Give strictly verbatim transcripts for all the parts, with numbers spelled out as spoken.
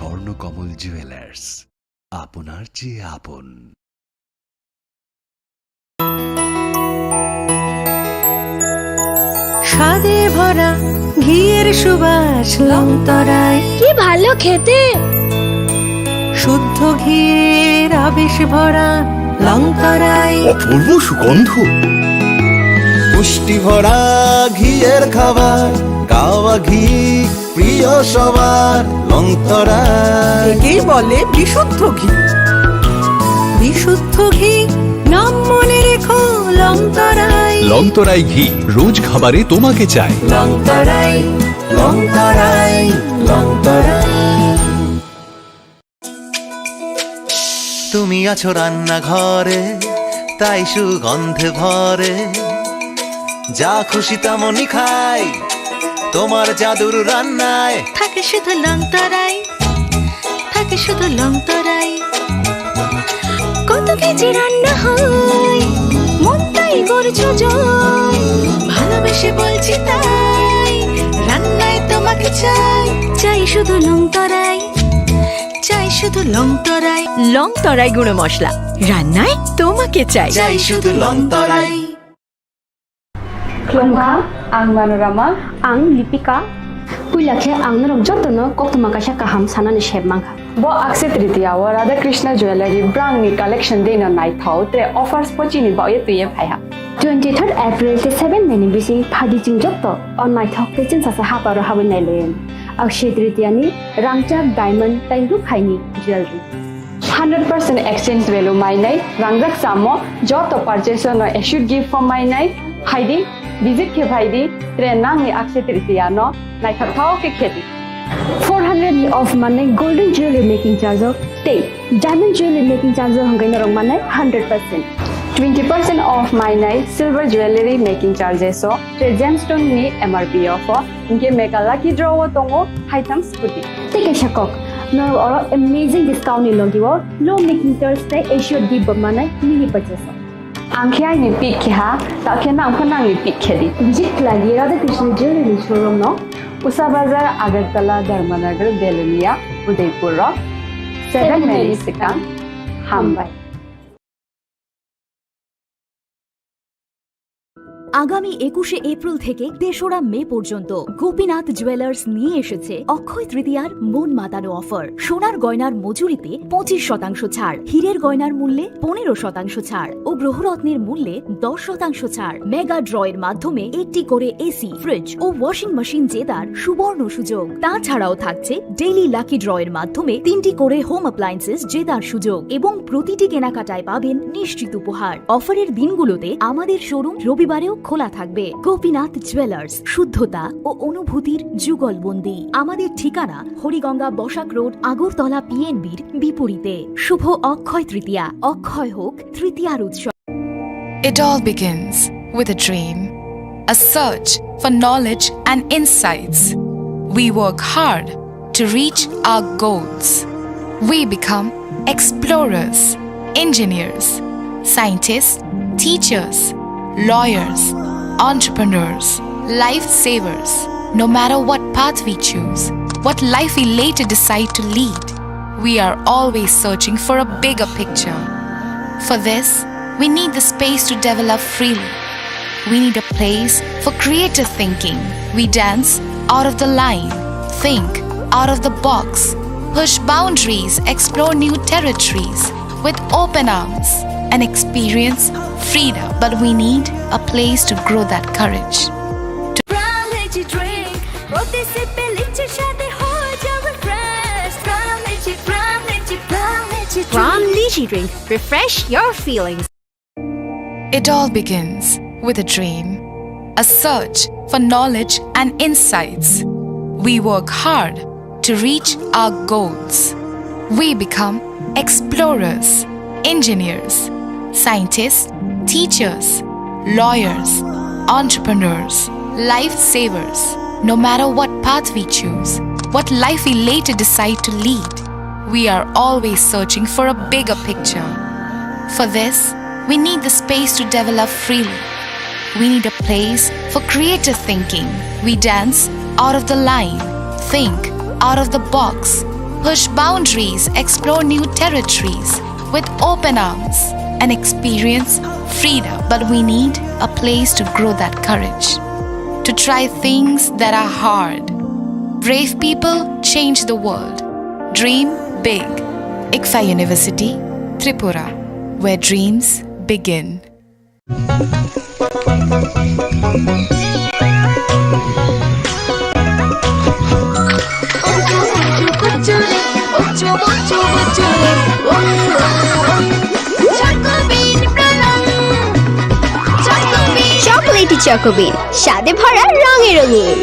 স্বর্ণকমল জুয়েলার্স, আপনার চেয়ে আপন। স্বাদে ভরা ঘিয়ের সুবাস লংতরাই। কি ভালো খেতে! শুদ্ধ ঘিয়ের আবেশ ভরা লংতরাই। অপূর্ব সুগন্ধ। পুষ্টি ভরা ঘিয়ের খাবার, গাওয়া ঘি প্রিয় সবার, লংতরাই। একেই বলে বিশুদ্ধ ঘি। বিশুদ্ধ ঘি, নাম মনে রেখো, লংতরাই। লংতরাই ঘি, রোজ খাবারে তোমাকে চাই। লংতরাই, লংতরাই, লংতরাই। তুমি আছো রান্নাঘরে, তাই সুগন্ধে ভরে। যা খুশি তেমনই খাই, তোমার জাদুর রান্নায়। থাকে শুধু লংতরাই, থাকে শুধু লংতরাই। কত কেজি রান্না হয়, মনটাই করছো জয়। ভালোবেসে বলছি তাই, রান্নায় তোমাকে চাই। চাই শুধু লংতরাই, চাই শুধু লংতরাই। লংতরাই গুঁড়ো মশলা, রান্নায় তোমাকে চাই। চাই শুধু লংতরাই। Khulumkha, ang Manorama. Ang Lipika. Puila khe ang norok jotono koktwma kaisa kaham sanani sep mankha. Bo Akshaya Tritiya o Radha Krishna Jewellery brangni collection deino naithok tei offers bo chini bagwi twiwi phaiha. Twenty third April tei seven May ni bising phaidi chwng joto o naithok tei chwngsacha haparo habwi nailaio. Akshaya Tritiya ni rangchak diamond tei rukhaini jewellery. Hundred percent exchange value mainai rangjak chamo joto purchase no assured gift form mainai. Phaidi, visit khe phaidi, tre nangni Akshaya Tritiya no naithok thao khe khedi. Four hundred ni off manai golden jewelry making charge o tei diamond jewelry making charge o hwnkhe norok manai hundred percent. Twenty percent off mainai silver jewelry making charges o tei gemstone ni M R P o pho. Hinkhe Mega Lucky Draw o tongo haitham scooty. Tei kaisa kok, norok oro amazing discount ni logi o low making charge tei assured gift bo manai mini purchase o. Ang khe aini pick khe ha, ta khe nang pho nangni pick khe di. Visit khlai di Radha Krishna Jewelry showroom no, Usa Bazar, Agartala, Dharmanagar, Belonia, Udaipur o seven May ni swkang. Hambai. আগামী একুশে এপ্রিল থেকে তেসরা মে পর্যন্ত গোপীনাথ জুয়েলার্স নিয়ে এসেছে অক্ষয় তৃতীয়ার মন মাতানো অফার। সোনার গয়নার মজুরিতে পঁচিশ শতাংশ ছাড়, হীরের গয়নার মূল্যে পনেরো শতাংশ ছাড় ও গ্রহরত্নের মূল্যে দশ শতাংশ ছাড়। মেগা ড্র এর মাধ্যমে একটি করে এসি, ফ্রিজ ও ওয়াশিং মেশিন জেতার সুবর্ণ সুযোগ। তাছাড়াও থাকছে ডেইলি লাকি ড্র এর মাধ্যমে তিনটি করে হোম অ্যাপ্লায়েন্সেস জেতার সুযোগ এবং প্রতিটি কেনাকাটায় পাবেন নিশ্চিত উপহার। অফারের দিনগুলোতে আমাদের শোরুম রবিবারেও খোলা থাকবে। গোপীনাথ জুয়েলার্স, শুদ্ধতা ও অনুভূতির যুগলবন্দি। আমাদের ঠিকানা হরিগঙ্গা বসাক রোড, আগরতলা পিএনবির বিপরীতে। শুভ অক্ষয় তৃতীয়া, অক্ষয় হোক তৃতীয়ার উৎসব। It all begins with a dream, a search for knowledge and insights. We work hard to reach our goals. We become explorers, engineers, scientists, teachers, lawyers, entrepreneurs, lifesavers. No matter what path we choose, what life we later decide to lead, we are always searching for a bigger picture. For this, we need the space to develop freely. We need a place for creative thinking. We dance out of the line, think out of the box, push boundaries, explore new territories with open arms and experience freedom. But we need a place to grow that courage. Prime Lychee Drink, প্রতি সিপে লিচির স্বাদে হয়ে যাবে fresh. Prime Lychee, Prime Lychee, Prime Lychee Drink। Prime Lychee Drink, refresh your feelings. It all begins with a dream, a search for knowledge and insights. We work hard to reach our goals. We become explorers, engineers, scientists, teachers, lawyers, entrepreneurs, lifesavers. No matter what path we choose, what life we later decide to lead, we are always searching for a bigger picture. For this, we need the space to develop freely. We need a place for creative thinking. We dance out of the line, think out of the box, Push boundaries, explore new territories with open arms and experience freedom. But we need a place to grow that courage, to try things that are hard. Brave people change the world. Dream big. ICFAI University, Tripura, where dreams begin. Chocolate Choco Bean, স্বাদে ভরা, রঙে রঙিন।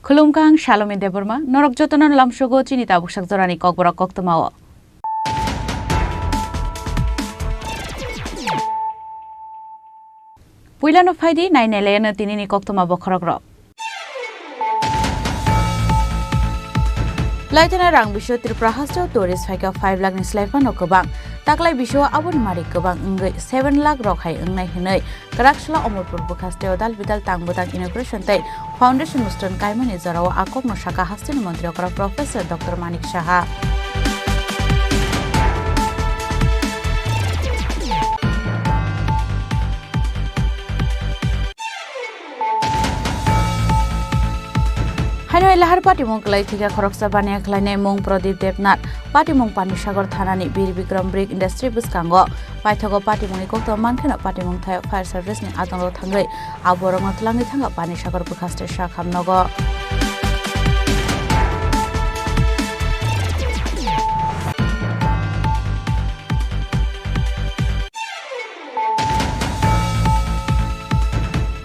Khulumkha, ang Salome Debbarma, norok jotono lamsogo chini tabuksak jorani kokborok koktwmao. Puilano phaidi, nainailaino tinini koktwma bokhorokrok. Laithana rang bisio Tripura hasteo tourist phaikha five lakh ni slai phano kwbang. Taklai bisio aboni mari kwbang wngwi seven lakh rok hai wngnai hwnwi Kwraksala Omorpur bwkhasteo dal bidal tang bwtang inauguration tei foundation mustron kaimani jorao a kokno sakha hasteni montri okra Professor Doctor Manik Saha. Haino lahar patimung kwlai thikha khoroksa baniya khlainai mung Pradip Debnath, patimung Panisagar thanani Bir Bikram Brick Industry bwskango. Paithago patimungni kokto mankheno patimung thaio fire service ni adongo thangwi a borokno twlangwi thangkha Panisagar bwkhaste sakhamnogo.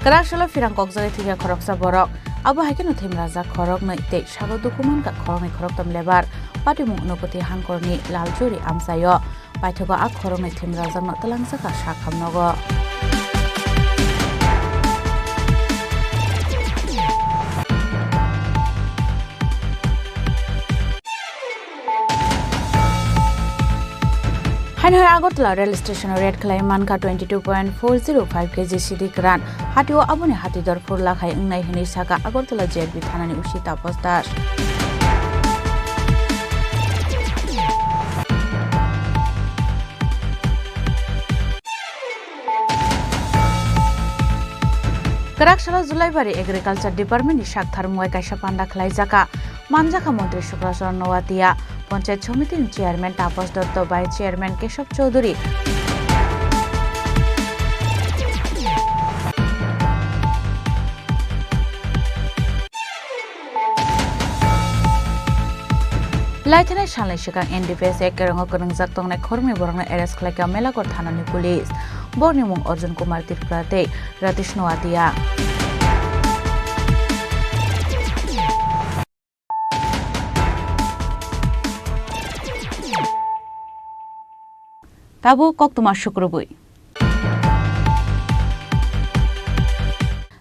Kwraksalo phirang kokjagwi thikha khoroksa borok. Abo hai kheno themrajak khoroknwi tei sago dukhu mankha khoroknwi khoroktham lebar. Patimung Unopoti Hankorni Laljuri amchaio. Paithago a khoroknwi themrajakno twlangjakha sakhamnogo. Haino hai Agartala rail station o raid khlai mankha twenty two point four zero five K G sidi kwran. Hatio aboni hati dor phur lakhai wngnai hwnwi sakha Agartala J R B thanani O C Tapas Das. Kwraksalo Julaibari Agriculture Department ni sak tharmung bai kaisa panda khlaijakha. Manjakha Montri Sukrachar Noatia, Panchayat Somiti ni Chairman Tapas Dotto, Vice Chairman Kesab Chowdhury. Laithanai salni swkang N D P S A Kerongo kwrwngjak tongnai khoroknwi borokno arrest khlaikha Melaghor thanani police. Borokni mung Arjun Kumar Tripura tei Ratish Noatia. Tabuk koktwma sukrubwi.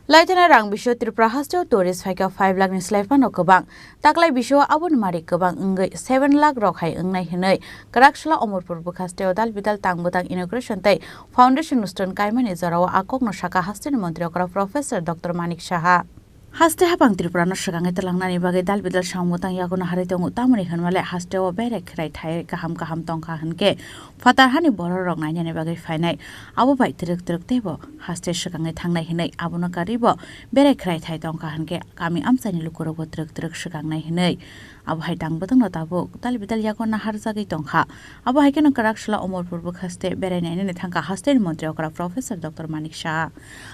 Laithana rang bisio Tripura hasteo tourist phaikha five lakh ni slai phano kwbang. Taklai bisio aboni mari kwbang wngwi seven lakh rok hai wngnai hwnwi Kwraksala Omorpur bwkhasteo dal bidal tang bwtang inauguration tei foundation mustron kaimani jorao a kokno sakha hasteni montri okra Professor Doctor Manik Saha. Haste hapang Tripura no swkangwi twlangnani bagwi dal bidal samung bwtang yago naharwi tongo, tamoni hwnmale hasteo berai khwrai thai kaham kaham tongkha hwnkhe phatar hani borok rok nainani bagwi phainai. Abo bai twrwk twrwk teibo haste swkangwi thangnai hwnwi abono karwibo berai khwrai thai tongkha hwnkhe kami amchaini lukurokbo twrwk twrwk swkangnai hwnwi abo hai tang bwtangno tabuk dal bidal yago naharjagwi tongkha. Abo hai kheno Kwraksala Omorpur bwkhaste berai nainani thangkha hasteni montri okra Professor Doctor Manik Saha.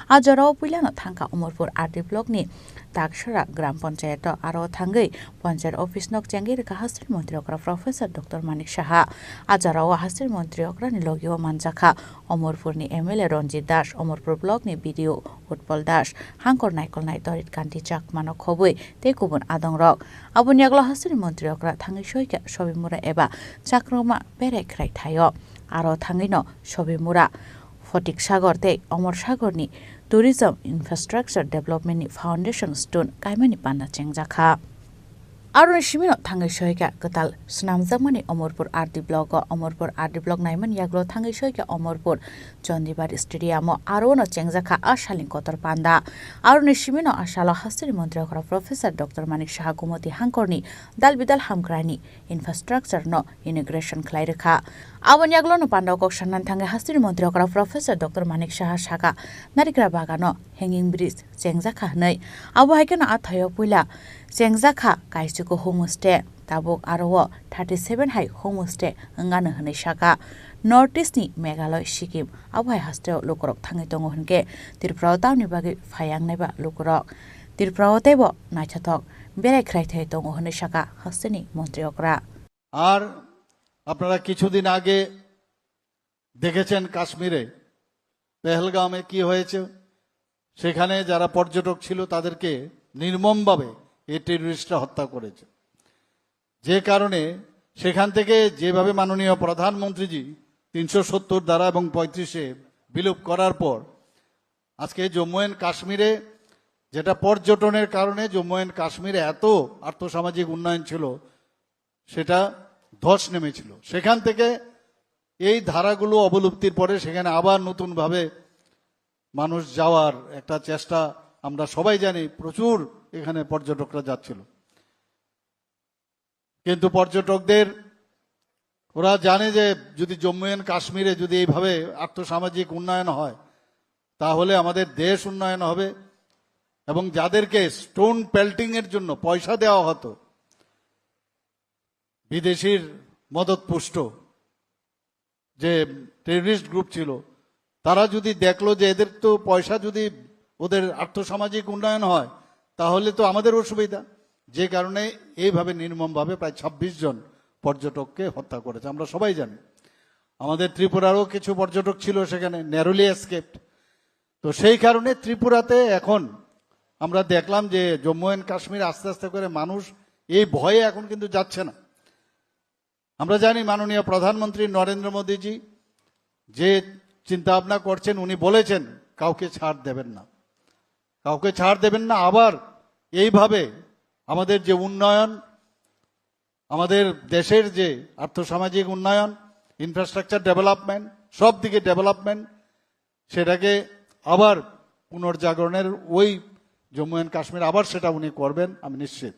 A jorao puilano thangkha Omorpur R D block ni Taksara Gram Panchayat o aro thangwi Panchayat Office no chengwi rwkha hasteni montri okra Professor Doctor Manik Saha. A jorao hasteni montri okrani logio manjakha Omorpurni M L A Ranjit Das, Omorpur Block ni B D O Utpal Das, Hangkor Naikolnai Torit Kanti Chakmano khobwi tei kubun adongrok. Aboni yagulo hasteni montri okra thangwi soikha Sobimura eba Chakroma berai khwrai thaio. Aro thangwino Sobimura, Photik Sagar tei Omor Sagarni Tourism Infrastructure Development ni Foundation Stone kaimani panda chengjakha. Aroni simino thangwi soikha kwtal swnamjakmani Omorpur R D Block o, Omorpur R D Block naimani yagulo thangwi soikha Omorpur Chondibari Stadium o, arono chengjakha a salni kotor panda. Aroni simino a salo hasteni montri okra Professor Doctor Manik Saha Gumoti Hangkorni dal bidal hamkraini infrastructure no inauguration khlai rwkha. Aboni yagulo no panda o kok sanna thangwi hasteni montri okra Professor Doctor Manik Saha saka Narikra Bagano hanging bridge chengjakha hwnwi. Abo hai kheno a thaio puila chengjakha Kaichuku homestay, tabuk aro o thirty seven hai homestay wngano hwnwi saka. North East ni Meghalaya, Sikkim abo hai hasteo lukurok thangwi tongo hwnkhe Tripura o tamni bagwi phaiyangnai ba lukurok Tripura o teibo naithothok berai khwrai thai tongo hwnwi saka hasteni montri okra. আর আপনারা কিছুদিন আগে দেখেছেন কাশ্মীরে পেহেলগামে কি হয়েছে, সেখানে যারা পর্যটক ছিল তাদেরকে নির্মমভাবে এই টেররিস্টরা হত্যা করেছে। যে কারণে সেখান থেকে যেভাবে মাননীয় প্রধানমন্ত্রীজি তিনশো সত্তর ধারা এবং পঁয়ত্রিশে বিলোপ করার পর আজকে জম্মু অ্যান্ড কাশ্মীরে যেটা পর্যটনের কারণে জম্মু অ্যান্ড কাশ্মীরে এত আর্থসামাজিক উন্নয়ন ছিল, সেটা ধস নেমেছিল। সেখান থেকে এই ধারাগুলো অবলুপ্তির পরে সেখানে আবার নতুনভাবে মানুষ যাওয়ার একটা চেষ্টা, আমরা সবাই জানি প্রচুর এখানে পর্যটকরা যাচ্ছিল। কিন্তু পর্যটকদের, ওরা জানে যে যদি জম্মু অ্যান্ড কাশ্মীরে যদি এইভাবে আর্থসামাজিক উন্নয়ন হয়, তাহলে আমাদের দেশ উন্নয়ন হবে। এবং যাদেরকে স্টোন পেল্টিং এর জন্য পয়সা দেওয়া হতো, বিদেশির মদত পুষ্ট যে টেররিস্ট গ্রুপ ছিল, তারা যদি দেখলো যে এদের তো পয়সা, যদি ওদের আর্থসামাজিক উন্নয়ন হয়, তাহলে তো আমাদের অসুবিধা। যে কারণে এইভাবে নির্মমভাবে প্রায় ছাব্বিশ জন পর্যটককে হত্যা করেছে, আমরা সবাই জানি। আমাদের ত্রিপুরারও কিছু পর্যটক ছিল সেখানে, ন্যারোলি এসকেপড। তো সেই কারণে ত্রিপুরাতে এখন আমরা দেখলাম যে জম্মু অ্যান্ড কাশ্মীর আস্তে আস্তে করে মানুষ এই ভয়ে এখন কিন্তু যাচ্ছে না। আমরা জানি মাননীয় প্রধানমন্ত্রী নরেন্দ্র মোদীজি যে চিন্তা ভাবনা করছেন, উনি বলেছেন কাউকে ছাড় দেবেন না, কাউকে ছাড় দেবেন না। আবার এইভাবে আমাদের যে উন্নয়ন, আমাদের দেশের যে আর্থসামাজিক উন্নয়ন, ইনফ্রাস্ট্রাকচার ডেভেলপমেন্ট, সব দিকে ডেভেলপমেন্ট, সেটাকে আবার পুনর্জাগরণের ওই জম্মু অ্যান্ড কাশ্মীর আবার সেটা উনি করবেন, আমি নিশ্চিত।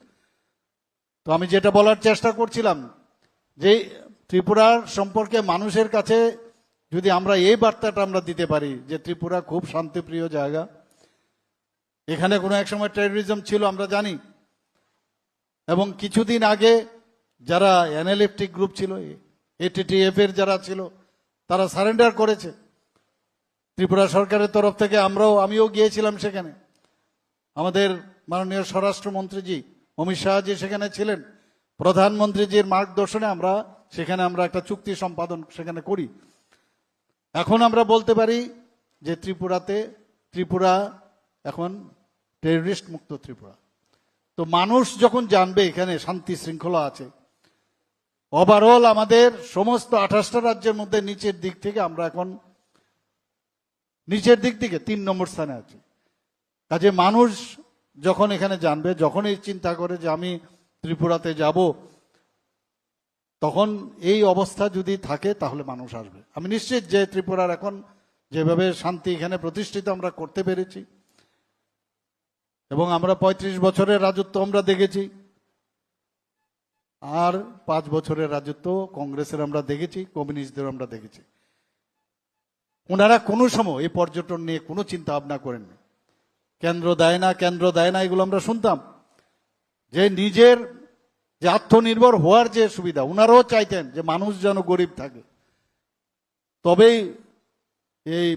তো আমি যেটা বলার চেষ্টা করছিলাম যে ত্রিপুরার সম্পর্কে মানুষের কাছে যদি আমরা এই বার্তাটা আমরা দিতে পারি যে ত্রিপুরা খুব শান্তিপ্রিয় জায়গা, এখানে কোনো এক সময় টেররিজম ছিল আমরা জানি, এবং কিছুদিন আগে যারা এনএলএফটি গ্রুপ ছিল, এটিটিএফ এর যারা ছিল, তারা সারেন্ডার করেছে। ত্রিপুরা সরকারের তরফ থেকে আমরাও, আমিও গিয়েছিলাম সেখানে। আমাদের মাননীয় স্বরাষ্ট্রমন্ত্রীজি অমিত শাহজি সেখানে ছিলেন। প্রধানমন্ত্রীজির মার্গদর্শনে আমরা সেখানে, আমরা একটা চুক্তি সম্পাদন সেখানে করি। এখন আমরা বলতে পারি যে ত্রিপুরাতে, ত্রিপুরা এখন টেররিস্ট মুক্ত ত্রিপুরা। তো মানুষ যখন জানবে এখানে শান্তি শৃঙ্খলা আছে, ওভারঅল আমাদের সমস্ত আঠাশটা রাজ্যের মধ্যে নিচের দিক থেকে আমরা এখন নিচের দিক থেকে তিন নম্বর স্থানে আছি। কাজে মানুষ যখন এখানে জানবে, যখন এই চিন্তা করে যে আমি ত্রিপুরাতে যাব, তখন এই অবস্থা যদি থাকে তাহলে মানুষ আসবে। আমি নিশ্চিত যে ত্রিপুরার এখন যেভাবে শান্তি এখানে প্রতিষ্ঠিত আমরা করতে পেরেছি, এবং আমরা পঁয়ত্রিশ বছরের রাজত্ব আমরা দেখেছি, আর পাঁচ বছরের রাজত্ব কংগ্রেসের আমরা দেখেছি, কমিউনিস্টদের আমরা দেখেছি। ওনারা কোনো সময় এই পর্যটন নিয়ে কোনো চিন্তা ভাবনা করেননি। কেন্দ্র দেয় না, কেন্দ্র দেয় না, এগুলো আমরা শুনতাম। যে নিজের যে আত্মনির্ভর হওয়ার যে সুবিধা, ওনারাও চাইতেন যে মানুষ যেন গরিব থাকে, তবেই এই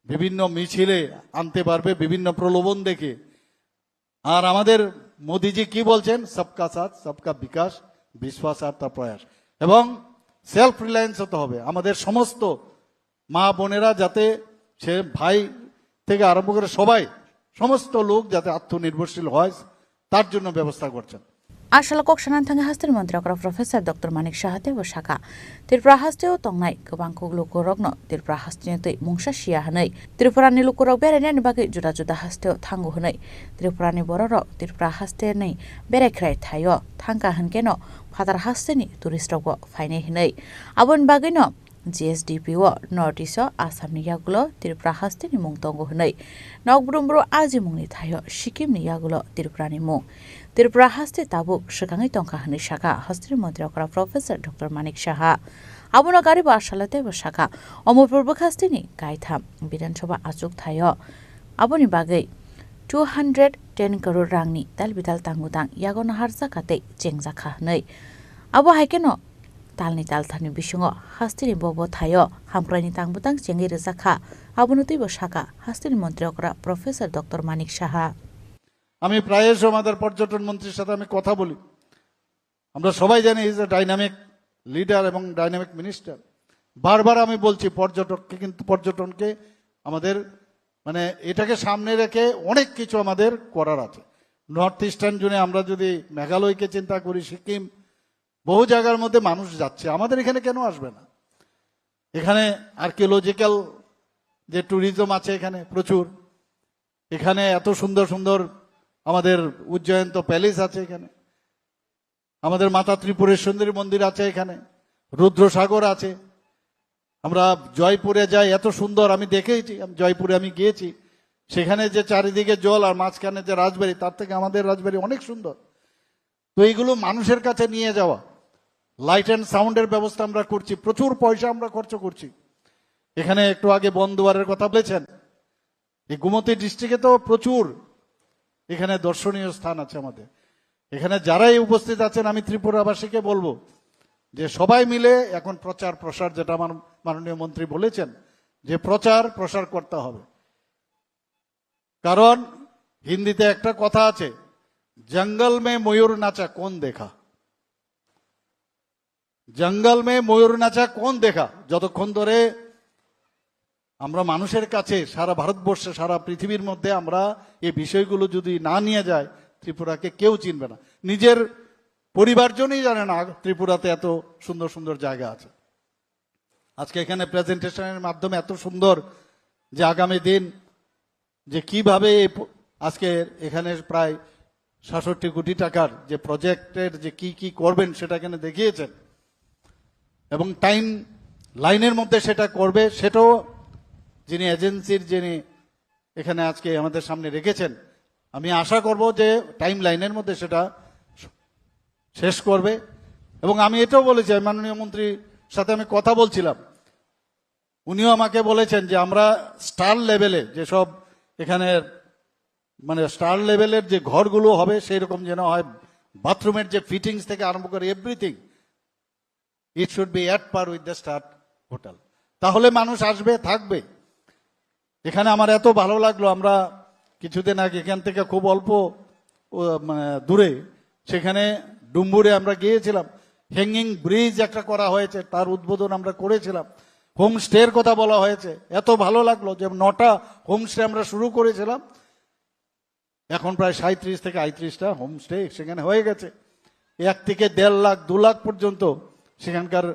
বিভিন্ন মিছিলে আনতে পারবে, বিভিন্ন প্রলোভন দেখে। আর আমাদের মোদিজি কি বলছেন? সবকা সাথ, সবকা বিকাশ, বিশ্বাস আর তার প্রয়াস, এবং সেলফ রিলায়েন্স হতে হবে। আমাদের সমস্ত মা বোনেরা যাতে, সে ভাই থেকে আরম্ভ করে সবাই, সমস্ত লোক যাতে আত্মনির্ভরশীল হয়, তার জন্য ব্যবস্থা করছেন। Asalo kok sanani thangwi hasteni montri okra Professor Doctor Manik Saha teibo sakha, Tripura hasteo tongnai kwbang kuk lukurokno Tripura hasteni twi mungsa siya hwnwi, Tripurani lukurok berainani bagwi juda juda hasteo thango hwnwi, Tripurani bororok Tripura hasteni berai khwrai thaio thangkha hwnkeno phatar hasteni touristrokbo phainai hwnwi. Aboni bagwino G S D P o North East o Assam ni yagulo Tripura haste ni mung tongo hwnwi, nokbrum bru ajimung ni thaio Sikkim ni yagulo Tripura ni mung. Tripura haste tabuk swkangwi tongkha hwnwi sakha haste ni montri okra Professor Doctor Manik Saha. Abono gari bo asalo teibo sakha, Omorpur bwkhaste ni kaitham Bidhan Sabha achuk thaio. Aboni bagwi two hundred ten crore rang ni tal bidal tangudang yago naharjakha tei chengjakha hwnwi. Abo hai kheno talni taltharni bisingo hasteni bobo thaio hamkraini tangbutang chengwi rwjakha. Abono teibo sakha hasteni montri okra Professor Doctor Manik Saha. আমি প্রায়শ আমাদের পর্যটন মন্ত্রীর সাথে আমি কথা বলি। আমরা সবাই জানি, he is a dynamic leader এবং ডাইনামিক মিনিস্টার। বারবার আমি বলছি পর্যটককে, কিন্তু পর্যটনকে আমাদের, মানে, এটাকে সামনে রেখে অনেক কিছু আমাদের করার আছে। নর্থ ইস্টার্ন জোনে আমরা যদি মেঘালয়কে চিন্তা করি, সিকিম, বহু জায়গার মধ্যে মানুষ যাচ্ছে, আমাদের এখানে কেন আসবে না? এখানে আর্কিওলজিক্যাল যে ট্যুরিজম আছে এখানে প্রচুর, এখানে এত সুন্দর সুন্দর আমাদের উজ্জয়ন্ত প্যালেস আছে, এখানে আমাদের মাতা ত্রিপুরেশ্বরী মন্দির আছে, এখানে রুদ্রসাগর আছে। আমরা জয়পুরে যাই, এত সুন্দর, আমি দেখেছি, আমি জয়পুরে আমি গিয়েছি, সেখানে যে চারিদিকে জল আর মাঝখানে যে রাজবাড়ি, তার থেকে আমাদের রাজবাড়ি অনেক সুন্দর। তো এইগুলো মানুষের কাছে নিয়ে যাওয়া, লাইট অ্যান্ড সাউন্ডের ব্যবস্থা আমরা করছি, প্রচুর পয়সা আমরা খরচ করছি। এখানে একটু আগে বনদুয়ারের কথা বলেছেন, এই গোমতী ডিস্ট্রিক্টে তো প্রচুর এখানে দর্শনীয় স্থান আছে আমাদের। এখানে যারাই উপস্থিত আছেন, আমি ত্রিপুরাবাসীকে বলবো যে সবাই মিলে এখন প্রচার প্রসার, যেটা আমার মাননীয় মন্ত্রী বলেছেন, যে প্রচার প্রসার করতে হবে। কারণ হিন্দিতে একটা কথা আছে, জঙ্গল মে ময়ূর নাচা কোন দেখা? জঙ্গল মে ময়ূর নাচা কোন দেখা? যতক্ষণ ধরে আমরা মানুষের কাছে, সারা ভারতবর্ষে, সারা পৃথিবীর মধ্যে আমরা এই বিষয়গুলো যদি না নিয়ে যাই, ত্রিপুরাকে কেউ চিনবে না। নিজের পরিবারজনই জানে না ত্রিপুরাতে এত সুন্দর সুন্দর জায়গা আছে। আজকে এখানে প্রেজেন্টেশনের মাধ্যমে এত সুন্দর যে আগামী দিন যে কিভাবে এই প-, আজকে এখানে প্রায় সাতষট্টি কোটি টাকার যে প্রজেক্টের যে কি কি করবেন সেটা এখানে দেখিয়েছেন, এবং টাইম লাইনের মধ্যে সেটা করবে, সেটাও যিনি এজেন্সির যিনি এখানে আজকে আমাদের সামনে রেখেছেন, আমি আশা করব যে টাইম লাইনের মধ্যে সেটা শেষ করবে। এবং আমি এটাও বলেছি, আমি মাননীয় মন্ত্রীর সাথে আমি কথা বলছিলাম, উনিও আমাকে বলেছেন যে আমরা স্টার লেভেলে যেসব এখানে, মানে, স্টার লেভেলের যে ঘরগুলো হবে সেই রকম যেন হয়, বাথরুমের যে ফিটিংস থেকে আরম্ভ করে everything, it should be at par with the star hotel, তাহলে মানুষ আসবে, থাকবে। এখানে আমার এত ভালো লাগলো, আমরা কিছুদিন আগে এখান থেকে খুব অল্প, ও, মানে, দূরে, সেখানে ডুম্বুরে আমরা গিয়েছিলাম, হ্যাঙ্গিং ব্রিজ একটা করা হয়েছে, তার উদ্বোধন আমরা করেছিলাম, হোমস্টের কথা বলা হয়েছে। এত ভালো লাগলো যে নটা হোমস্টে আমরা শুরু করেছিলাম, এখন প্রায় সাঁইত্রিশ থেকে আটত্রিশটা হোমস্টে সেখানে হয়ে গেছে। এক থেকে দেড় লাখ, দু লাখ পর্যন্ত সেখানকার,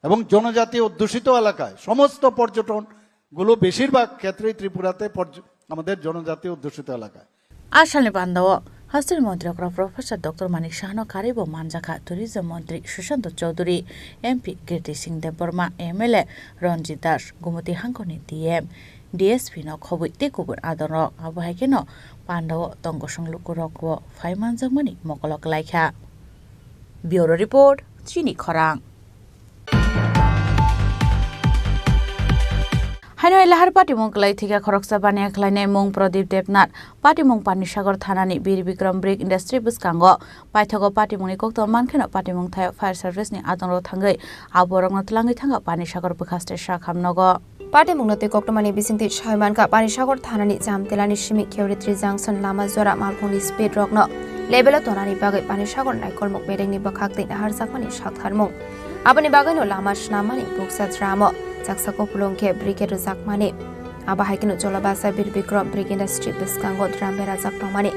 এবং জনজাতি অধ্যুষিত এলাকায় সমস্ত পর্যটনগুলো বেশিরভাগ ক্ষেত্রেই ত্রিপুরাতে পর্য-, আমাদের জনজাতি অধ্যুষিত এলাকায়। Asalni bandao hasteni montri okra Professor Doctor Manik Sahano karwi bo manjakha Tourism montri Sushanta Chowdhury, M P Kirti Singh Debbarma, M L A Ranjit Das, Gumoti hangkoni D M, D S P no khobwi tei kubun adongrok. Abo hai kheno pandao tongkosong lukurokbo phai manjakmani mokolo kwlaikha. Bureau Report, Chini Khorang. Haino Elahar patimung kwlai thika khoroksa baniya khlainai mung Pradip Debnath, patimung Panisagar thanani Bir Bikram Brick Industry bwskango paithago patimungni kokto mankheno patimung thaio fire service ni adongrok thangwi aborokno twlangwi thangkha Panisagar bwkhaste sakham nogo. Patimungno twi koktwmani bisingtwi sawi mankha, Panisagar thanani Chamtilani simi Kheuri Trijunction lama jora malkhungni speed rokno level o tonani bagwi Panisagar naikolmung bedengni bwkhak twi naharjakmani saktharmung. Aboni bagwino lama swnammani bukcha dramo chaksa kupulung khe brigade rwjakmani. Abo hai kheno Jolabasa Bir Bikram Brick Industry bwskango drum berajak tongmani.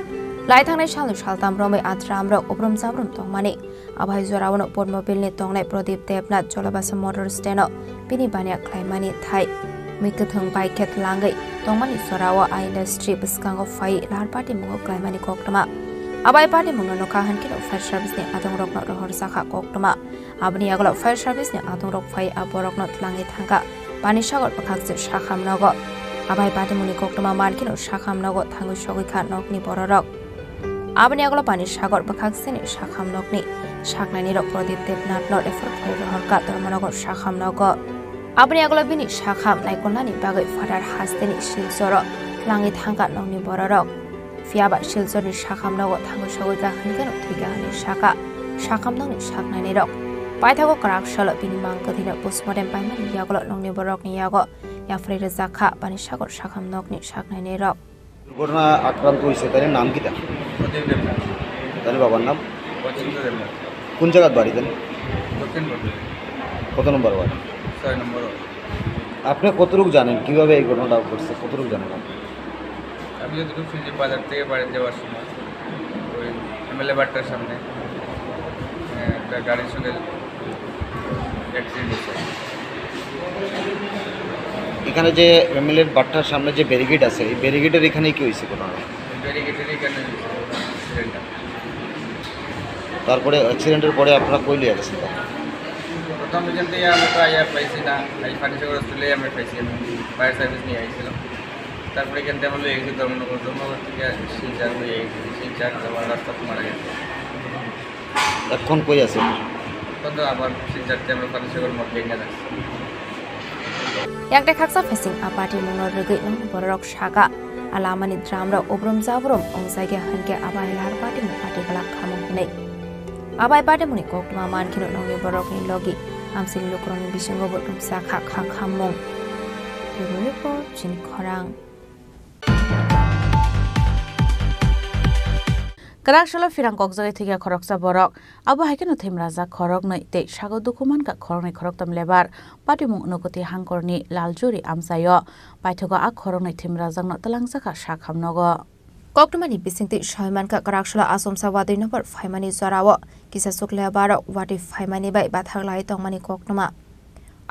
Lai thangnai salni saltam romwi a drum rok ubrum chabrum tongmani. Abo hai jorao no Podmobil ni tongnai Pradip Debnath Jolabasa Motor Stand o bini baniya khlaimani thai mui kwthwng bai khe tlangwi tongmani jorao a industry bwskango phai lahar patimungo khlaimani koktwma. Abo hai patimungno nokha hwn kheno fire service ni adongrokno rohorjakha koktwma. Aboni yagulo fire service ni adongrok phai a borokno tlangwi thangkha Panisagar bwkhakse sakham nogo. Abo hai patimungni koktwma man kheno sakham nogo thangwi sogwi kha nokni bororok. Aboni yagulo Panisagar bwkhakseni sakham nokni saknainirok Pradip Debnathno refer khlai rohorkha Dharmanagar sakham nogo. Aboni yagulo bini sakham naikolnani bagwi phatar hasteni Silchoro tlangwi thangkha nokni bororok. Phiyaba Silchorni sakham nogo thangwi sogwi kha hwnkheno thwikha hwnwi sakha sakham nokni saknainirok. Paithago kwrak salo bini mang kwthwino postmortem paimani yagulo nokni borokni yago yapharwi rwjak kha Panisagar sakham nokni saknainirok. দুর্ঘটনা আক্রান্ত হয়েছে, তার নাম কি তার? প্রদীপ দেবনাথ। তার বাবার নাম? বচিন্দ্র দেবনাথ। কোন জায়গার বাড়ি তার? দক্ষিণ বটতলী। কত নম্বর ওয়ার্ড? ছয় নম্বর ওয়ার্ড। আপনি কতটুকু জানেন, কিভাবে এই ঘটনাটা ঘটছে, কতটুকু জানেন আপনি? আমি যতটুকু শুনছি, বাজার থেকে বাড়ি যাওয়ার সময় ওই এমএলএ বাট্টার সামনে, আহ, একটা গাড়ির সঙ্গে অ্যাক্সিডেন্ট হয়েছে। এখানে যে এমএলএ বাট্টার সামনে যে ব্যারিকেড আছে, এই ব্যারিকেডের এখানে কি হয়েছে ঘটনা? ব্যারিকেডের এখানে হয়েছে অ্যাক্সিডেন্টটা। তারপরে অ্যাক্সিডেন্টের পরে আপনারা কই লিয়ে গেছেন? প্রথম এখান থেকে আমরা তো আইয়া পাইছি না, এই ফার্নিচার হসপিটালে আমরা পাইছি, আমি ফায়ার সার্ভিস নিয়ে আইছিলাম। তারপরে এখান থেকে আমরা লিয়ে গেছি ধর্মনগর, ধর্মনগর থেকে শিলচর নিয়ে গেছি, শিলচর আমার রাস্তা মারা গেছে। এখন কই আছে? এখন তো আবার শিলচর থেকে আমরা ফার্নিচার মধ্যে এখানে আসছি। Yakte khaksa phaising a patimungno rwgwi nokni bororok sakha, a lamani drum rok ubrum jabrum wngjagya hwnkhe abo hai lahar patimung pati glak khamung hinwi. Abo hai patimungni koktwma man kheno nokni borokni logi amsini lukurokni bisingo bo rwngsa kha kha khammung. Bureau Report, Chini Khorang. Kwrak salo phirang kokjagwi thwikha khoroksa borok. Abo hai kheno thwimrajak khoroknwi tei sago dukhu mankha khoroknwi khoroktham lebar. Patimung Unokoti hangkorni Laljuri amchaio paithago a khoroknwi thwimrajakno twlangjakha sakham nogo. Koktwmani bisingtwi sawi mankha, kwrak salo achomsa watwi nokbar phaimani jorao kisasuk lebarrok watwi phaimani bai bathak lai tongmani koktwma.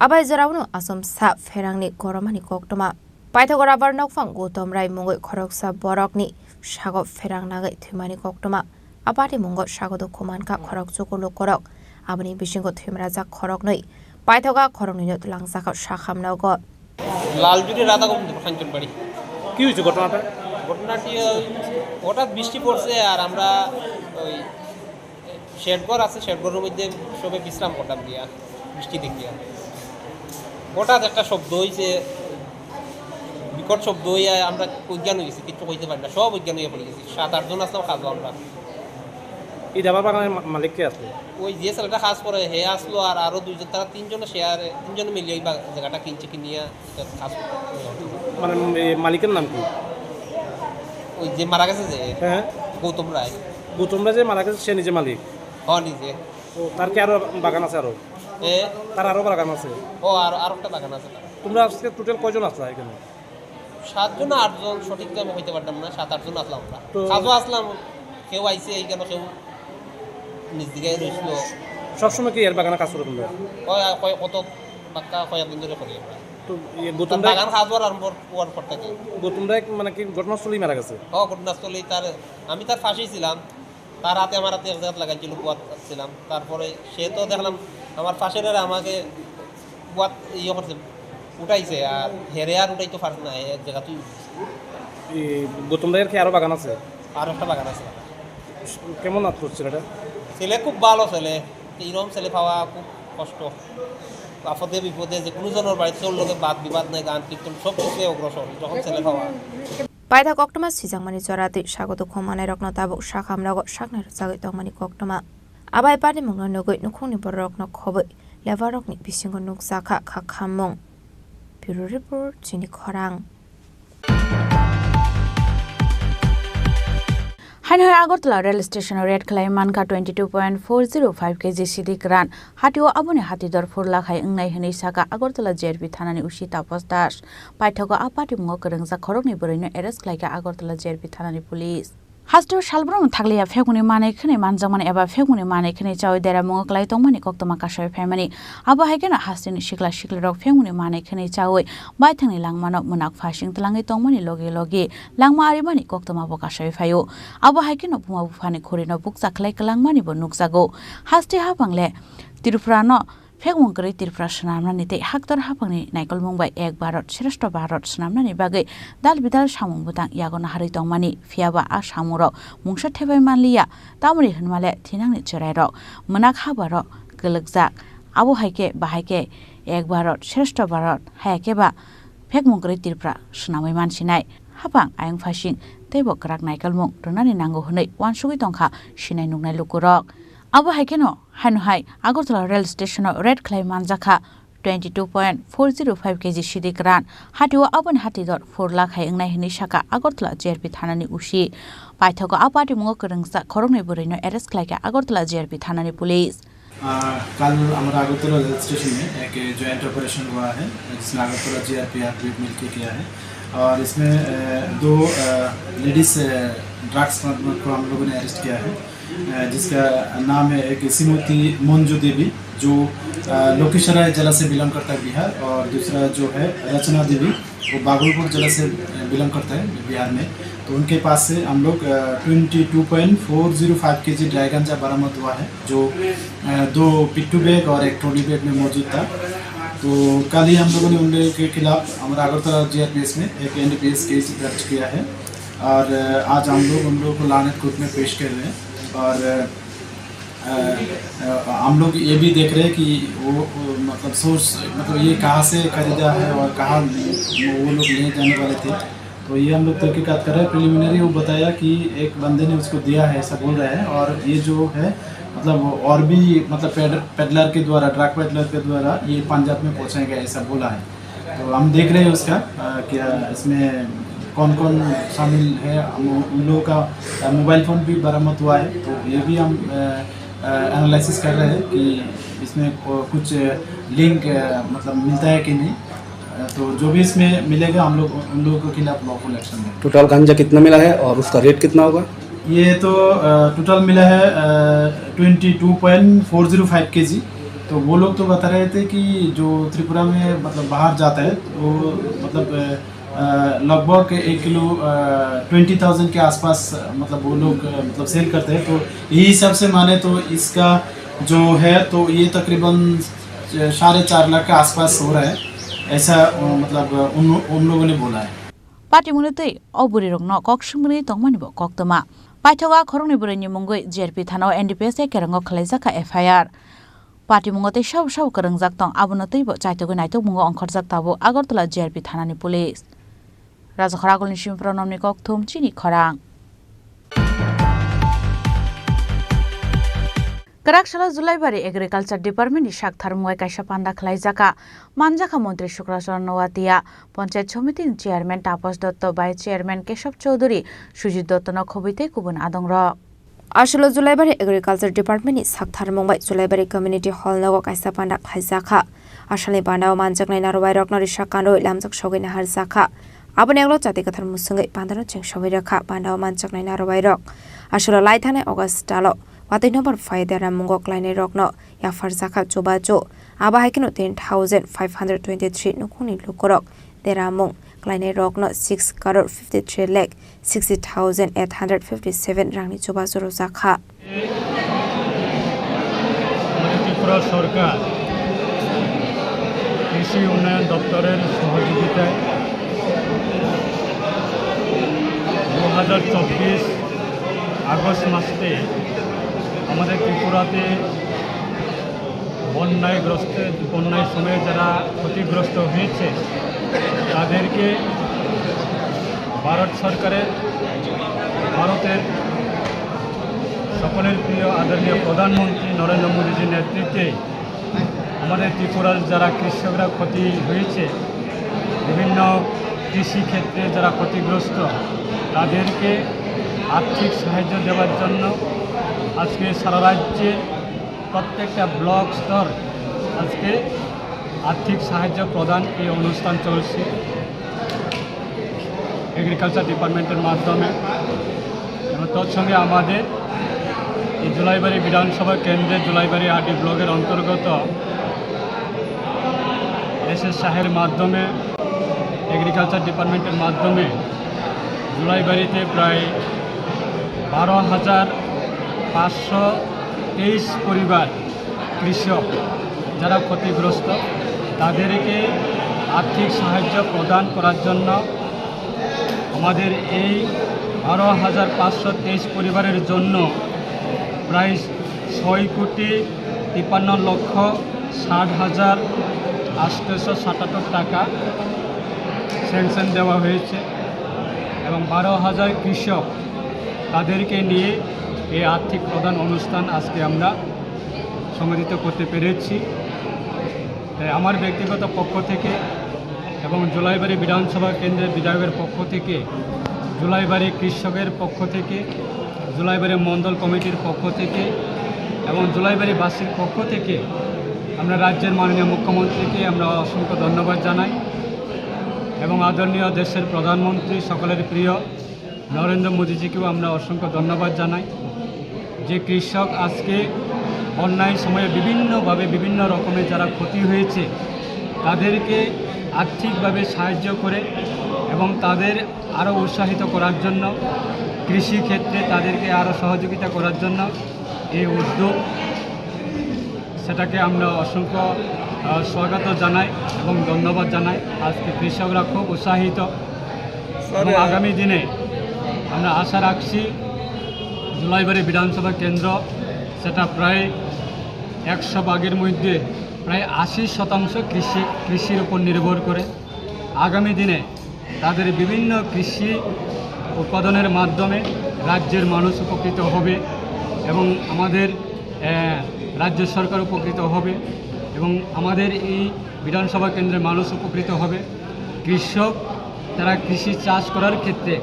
Abai joraono achomsa pherangni goromani koktwma. Paithago rabar nokphang Gautam Rai mungwi khoroksa borokni sago pherang nangwi thwimani koktwma. A patimungo sago dukhu mankha khorok chuku lukurok. Aboni bisingo thwimrajak khoroknwi. Paithago a khoroknwino twlangjakha sakham nogo. Laljuri রাধা গোবিন্দপুর কাঞ্চনবাড়ি। কি হয়েছে ঘটনাটা? ঘটনাটি ওই হঠাৎ বৃষ্টি পড়ছে, আর আমরা ওই শেডঘর আছে, শেডঘরের মধ্যে সবে বিশ্রাম করতাম গিয়া, বৃষ্টি দেখিয়া। হঠাৎ একটা শব্দ হইছে, বিকট শব্দ হইয়া আমরা অজ্ঞান হয়ে গেছি, কিচ্ছু কইতে পারি না, সব অজ্ঞান হয়ে পড়ে গেছি। সাত আটজন আসলাম খাবো আমরা। এই ধাবা বাগানের মা-, মালিক কে আছে? ওই যে ছেলেটা কাজ করে, হে আসলো, আর আরো দুইজন, তারা তিনজনে শেয়ারে, তিনজনে মিলিয়ে ওই বা-, জায়গাটা কিনছে, কিনিয়া এটা কাজ করে। মানে, এই মালিকের নাম কি? ওই যে মারা গেছে যে, হ্যাঁ। গৌতম রায়। গৌতম রায় যে মারা গেছে, সে নিজে মালিক? হ, নিজে। ও, তার কি আরো বাগান আছে আরো? এ? তার আরো বাগান আছে? ও, আর, আর একটা বাগান আছে তার। তোমরা আজকে টোটাল কয়জন আসলা এখানে? সাতজন না আটজন, সঠিক তো আমি কইতে পারতাম না, সাত আটজন আসলাম আমরা। তো কাজও আসলাম, কেউ আইছে এইখানে, কেউ নিজ দিকে রইছিল। সবসময় কি এর বাগানে কাজ করো তোমরা? ওই, আর কয়-, কত বাক্কা কয়েকদিন ধরে করি আমরা। তো ইয়ে, তার গৌতম রায়, বাগান কাজ হওয়ার আরম্ভ হওয়ার পর থেকে। গৌতম রায় মানে কি ঘটনাস্থলেই মারা গেছে? ও, ঘটনাস্থলেই তার, আমি তার পাশেই ছিলাম। তার হাতে আমার হাতে এক জায়গাত লাগাইছিল, বুয়াত ছিলাম। তারপরে সে তো দেখলাম আমার পাশের আর আমাকে বুয়াত ইয়ে করছে, উঠাইছে, আর হেরে আর উঠাইতে পারছে না, এক জায়গাতেই উঠছে। এই গৌতম রায়ের কি আরো বাগান আছে? আরো একটা বাগান আছে। কেমন আত্মীয় ছেলেটা? ছেলে খুব ভালো ছেলে, তো এরকম ছেলে পাওয়া খুব কষ্ট। আপদে বিপদে যে কোনো জনের বাড়িতে ওর লগে বাদ বিবাদ নাই, গান কীর্তন সব কিছুতে অগ্রসর, যখন ছেলে পাওয়া। Paithak koktwma swijangmani jora twi sago dukhu mannairokno tabuk sakham nogo saknai rwchagwi tongmani koktwma. Abai patimungno nugwi nukhungni bororokno khobwi lebarrokni bisingo nukjakha kha khammung. Bureau Report, Chini Khorang. Haino hai Agartala rail station o raid khlai mankha twenty two point four zero five K G sidi kwran. Hatio aboni hati dor phurlak hai wngnai hwnwi sakha Agartala G R P thanani O C Tapas Das. Paithago a patimungo kwrwngjak khoroknwi bwrwino arrest khlaikha Agartala G R P thanani police. Hasteo salbrum thakliya phekmungni manwi khwnwi manjakmani eba phekmungni manwi khwnwi chawi deramungo kwlai tongmani koktwma kasai phaimani. Abo hai kheno hasteni sikla siklirok phekmungni manwi khwnwi chawi baithangni langmano mwnak phasing twlangwi tongmani logi logi langma arimani koktwma bo kasai phaio. Abo hai kheno buma buphani khurino bukcha khlai kwlangmani bo nukjago. Haste haphang le Tripura no phekmung kwrwi Tripura swnamnani tei haktor haphangni naikolmung bai Ek Bharat Shreshtha Bharat swnamnani bagwi dal bidal samung bwtang yago naharwi tongmani, phiyaba a samungrok mungsa thebai manliya, tamoni hwnmale thinangni chwrairok, mwnak habarok kwlwkjak. Abo hai khe bahai khe Ek Bharat Shreshtha Bharat, haya khe ba phekmung kwrwi Tripura swnamwi mansinai. Haphang ayang phasing teibo kwrak naikolmung rwnani nango hwnwi uansugwi tongkha sinai nuknai lukurok. Abo hai kheno haino hai Agartala rail station o raid khlai manjakha twenty two point four zero five K G sidi kwran. Hatio aboni hati dor phurlak hai wngnai hwnwi sakha Agartala G R P thanani O C. Paithago a patimungo kwrwngjak khoroknwi bwrwino arrest khlaikha Agartala G R P thanani police. आ, कल हमारा Agartala rail station में एक joint operation हुआ है, जिसमें Agartala GRP RPF मिलके किया है। और इसमें, अ, दो, अ, लेडीज, अ, ड्रग्स स्मगलर को हम लोगों ने अरेस्ट किया है, अ, जिसका नाम है एक श्रीमती मंजू देवी, जो, अ, लखीसराय जिला से बिलोंग करता है, बिहार, और दूसरा जो है रचना देवी, वो भागलपुर जिला से बिलोंग करता है बिहार में। तो उनके पास से हम लोग, अ, twenty two point four zero five KG dry गांजा बरामद हुआ है, जो, अ, दो पिट्ठू बैग और एक ट्रॉली बैग में मौजूद था। तो कल ही हम लोगों ने उन लोगों के खिलाफ हमारा अगरतला जीआरपीएस में एक एनडीपीएस केस दर्ज किया है और, अ, आज हम लोग उन लोगों को लानत कोर्ट में पेश कर रहे हैं। और, अ, अ, अ, हम लोग ये भी देख रहे हैं कि वो, वो, मतलब, सोर्स, मतलब, ये कहाँ से खरीदा है और कहाँ वो लोग ले जाने वाले थे। तो ये हम लोग तहकीकात कर रहे हैं। प्रिलिमिनरी वो बताया कि एक बंदे ने उसको दिया है, ऐसा बोल रहा है। और ये जो है, मतलब, और भी, मतलब, पेड-, पेडलर के द्वारा, ड्रग पेडलर के द्वारा ये पंजाब में पहुँचाया गया, ऐसा बोला है। तो हम देख रहे हैं उसका, अ, क्या इसमें कौन-कौन शामिल है। हम उन लोगों का, अ, मोबाइल फ़ोन भी बरामद हुआ है, तो ये भी हम, अ, अ, एनालिसिस कर रहे हैं कि इसमें को-, कुछ लिंक, अ, मतलब मिलता है कि नहीं। अ, तो जो भी इसमें मिलेगा, हम लोग उन लोगों के खिलाफ लॉफुल एक्शन लेंगे। टोटल गांजा कितना मिला है और उसका रेट कितना होगा? ये तो, अ, टोटल मिला है, अ, twenty two point four zero five KG. तो वो लोग तो बता रहे थे कि जो त्रिपुरा में, मतलब, बाहर जाता है, वो, मतलब, अ, अ, लगभग एक किलो, अ, ट्वेंटी थाउजेंड के आसपास, मतलब, वो लोग, अ, मतलब, सेल करते हैं। तो यही हिसाब से माने तो इसका जो है, तो ये तकरीबन साढ़े चार लाख के आसपास हो रहा है, ऐसा, अ, मतलब, अ, उन, उन लोगों ने बोला है। Patimungni twi o bwrwirokno kok swngmani tongmani bo koktwma. Paithago a khoroknwi bwrwini mungwi G R P thanao N D P S A kerongo khwlaijakha F I R. Patimungo tei sabo sabo kwrwngjak tong, abono twibo chaitugwi naitugmungo ongkhorjak tabuk Agartala G R P thanani police. Rajakhor Agulni Simpro Nomni Kokthum, Chini Khorang. Kwrak salo Julaibari Agriculture Department ni sak tharmung bai kaisa panda khlaijakha. Manjakha Montri Sukrachorno Noatia, Panchayat Somiti ni Chairman Tapas Dotto, Vice Chairman Kesab Chowdhury, Sujit Dotto no khobwi tei kubun adongrok. Aswklo Julaibari Agriculture Department ni sak tharmung bai Julaibari Community Hall nogo kaisa panda khlaijakha. Asalni panda o manjaknai narwai rokno risa kanrwi lamjak sogwi naharjakha. Aboni ulo chati kwthar musungwi pandano cheng sogwi rwkha. Panda o manjaknai narwai rok aswklo lai thangnai August talo watwi nobar phai dera mungo klainai rokno yapharjakha chubachu. Abo hai kheno ten thousand five hundred twenty-three nukhungni lukurok deramung klainai rokno six crore fifty-three lakh sixty thousand eight hundred fifty-seven rangni chubachu rwjakha. আমাদের ত্রিপুরা সরকার কৃষি উন্নয়ন দপ্তরের সহযোগিতায় দু হাজার চব্বিশ আগস্ট মাসে আমাদের ত্রিপুরাতে বন্যায় গ্রস্ত, বন্যার সময় যারা ক্ষতিগ্রস্ত হয়েছে, তাদেরকে ভারত সরকারের, ভারতের সকলের প্রিয় আদরণীয় প্রধানমন্ত্রী নরেন্দ্র মোদীজির নেতৃত্বে আমাদের ত্রিপুরার যারা কৃষকরা ক্ষতি হয়েছে, বিভিন্ন কৃষি ক্ষেত্রে যারা ক্ষতিগ্রস্ত, তাদেরকে আর্থিক সাহায্য দেওয়ার জন্য আজকে সারা রাজ্যে প্রত্যেকটা ব্লক স্তর আজকে আর্থিক সাহায্য প্রদান এই অনুষ্ঠান চলছে এগ্রিকালচার ডিপার্টমেন্টের মাধ্যমে। এবং তৎসঙ্গে আমাদের এই জুলাইবাড়ি বিধানসভা কেন্দ্রের জুলাইবাড়ি আরডি ব্লকের অন্তর্গত এস এস সাহের মাধ্যমে, এগ্রিকালচার ডিপার্টমেন্টের মাধ্যমে জুলাইবাড়িতে প্রায় বারো হাজার পাঁচশো তেইশ পরিবার কৃষক যারা ক্ষতিগ্রস্ত, তাদেরকে আর্থিক সাহায্য প্রদান করার জন্য আমাদের এই বারো হাজার পাঁচশো তেইশ পরিবারের জন্য প্রায় ছয় কোটি তিপ্পান্ন লক্ষ ষাট হাজার আটশোশো সাতাত্তর টাকা স্যাংশন দেওয়া হয়েছে এবং বারো হাজার কৃষক, তাদেরকে নিয়ে এই আর্থিক প্রদান অনুষ্ঠান আজকে আমরা সংগঠিত করতে পেরেছি। তাই আমার ব্যক্তিগত পক্ষ থেকে এবং জুলাইবাড়ি বিধানসভা কেন্দ্রের বিধায়কের পক্ষ থেকে, জুলাইবাড়ি কৃষকের পক্ষ থেকে, জুলাইবাড়ি মণ্ডল কমিটির পক্ষ থেকে এবং জুলাইবাড়িবাসীর পক্ষ থেকে আমরা রাজ্যের মাননীয় মুখ্যমন্ত্রীকে আমরা অসংখ্য ধন্যবাদ জানাই এবং আদরণীয় দেশের প্রধানমন্ত্রী, সকলের প্রিয় নরেন্দ্র মোদীজিকেও আমরা অসংখ্য ধন্যবাদ জানাই যে কৃষক আজকে বন্যার সময়ে বিভিন্নভাবে বিভিন্ন রকমের যারা ক্ষতি হয়েছে, তাদেরকে আর্থিকভাবে সাহায্য করে এবং তাদের আরও উৎসাহিত করার জন্য, কৃষি ক্ষেত্রে তাদেরকে আরও সহযোগিতা করার জন্য এই উদ্যোগ, সেটাকে আমরা অসংখ্য, আহ, স্বাগত জানাই এবং ধন্যবাদ জানাই। আজকে কৃষকরা খুব উৎসাহিত এবং আগামী দিনে আমরা আশা রাখছি জুলাইবাড়ি বিধানসভা কেন্দ্র, সেটা প্রায় একশো ভাগের মধ্যে প্রায় আশি শতাংশ কৃষি, কৃষির উপর নির্ভর করে। আগামী দিনে তাদের বিভিন্ন কৃষি উৎপাদনের মাধ্যমে রাজ্যের মানুষ উপকৃত হবে এবং আমাদের, আহ, রাজ্য সরকার উপকৃত হবে এবং আমাদের এই বিধানসভা কেন্দ্রের মানুষ উপকৃত হবে। কৃষক তারা কৃষি চাষ করার ক্ষেত্রে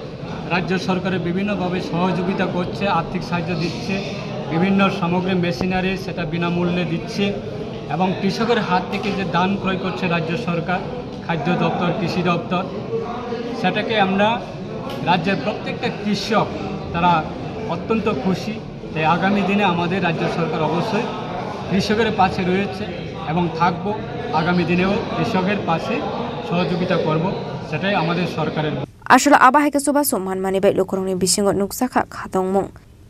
রাজ্য সরকারের বিভিন্নভাবে সহযোগিতা করছে, আর্থিক সাহায্য দিচ্ছে, বিভিন্ন সামগ্রী, মেশিনারি সেটা বিনামূল্যে দিচ্ছে এবং কৃষকের হাত থেকে যে ধান ক্রয় করছে রাজ্য সরকার, খাদ্য দপ্তর, কৃষি দপ্তর, সেটাকে আমরা রাজ্যের প্রত্যেকটা কৃষক তারা অত্যন্ত খুশি। তাই আগামী দিনে আমাদের রাজ্য সরকার অবশ্যই কৃষকের পাশে রয়েছে এবং থাকবো, আগামী দিনেও কৃষকের পাশে সহযোগিতা করব, সেটাই আমাদের সরকারের। Aswk abo hai khe chubachu manmani bai lukurokni bisingo nukjakha khatongmung.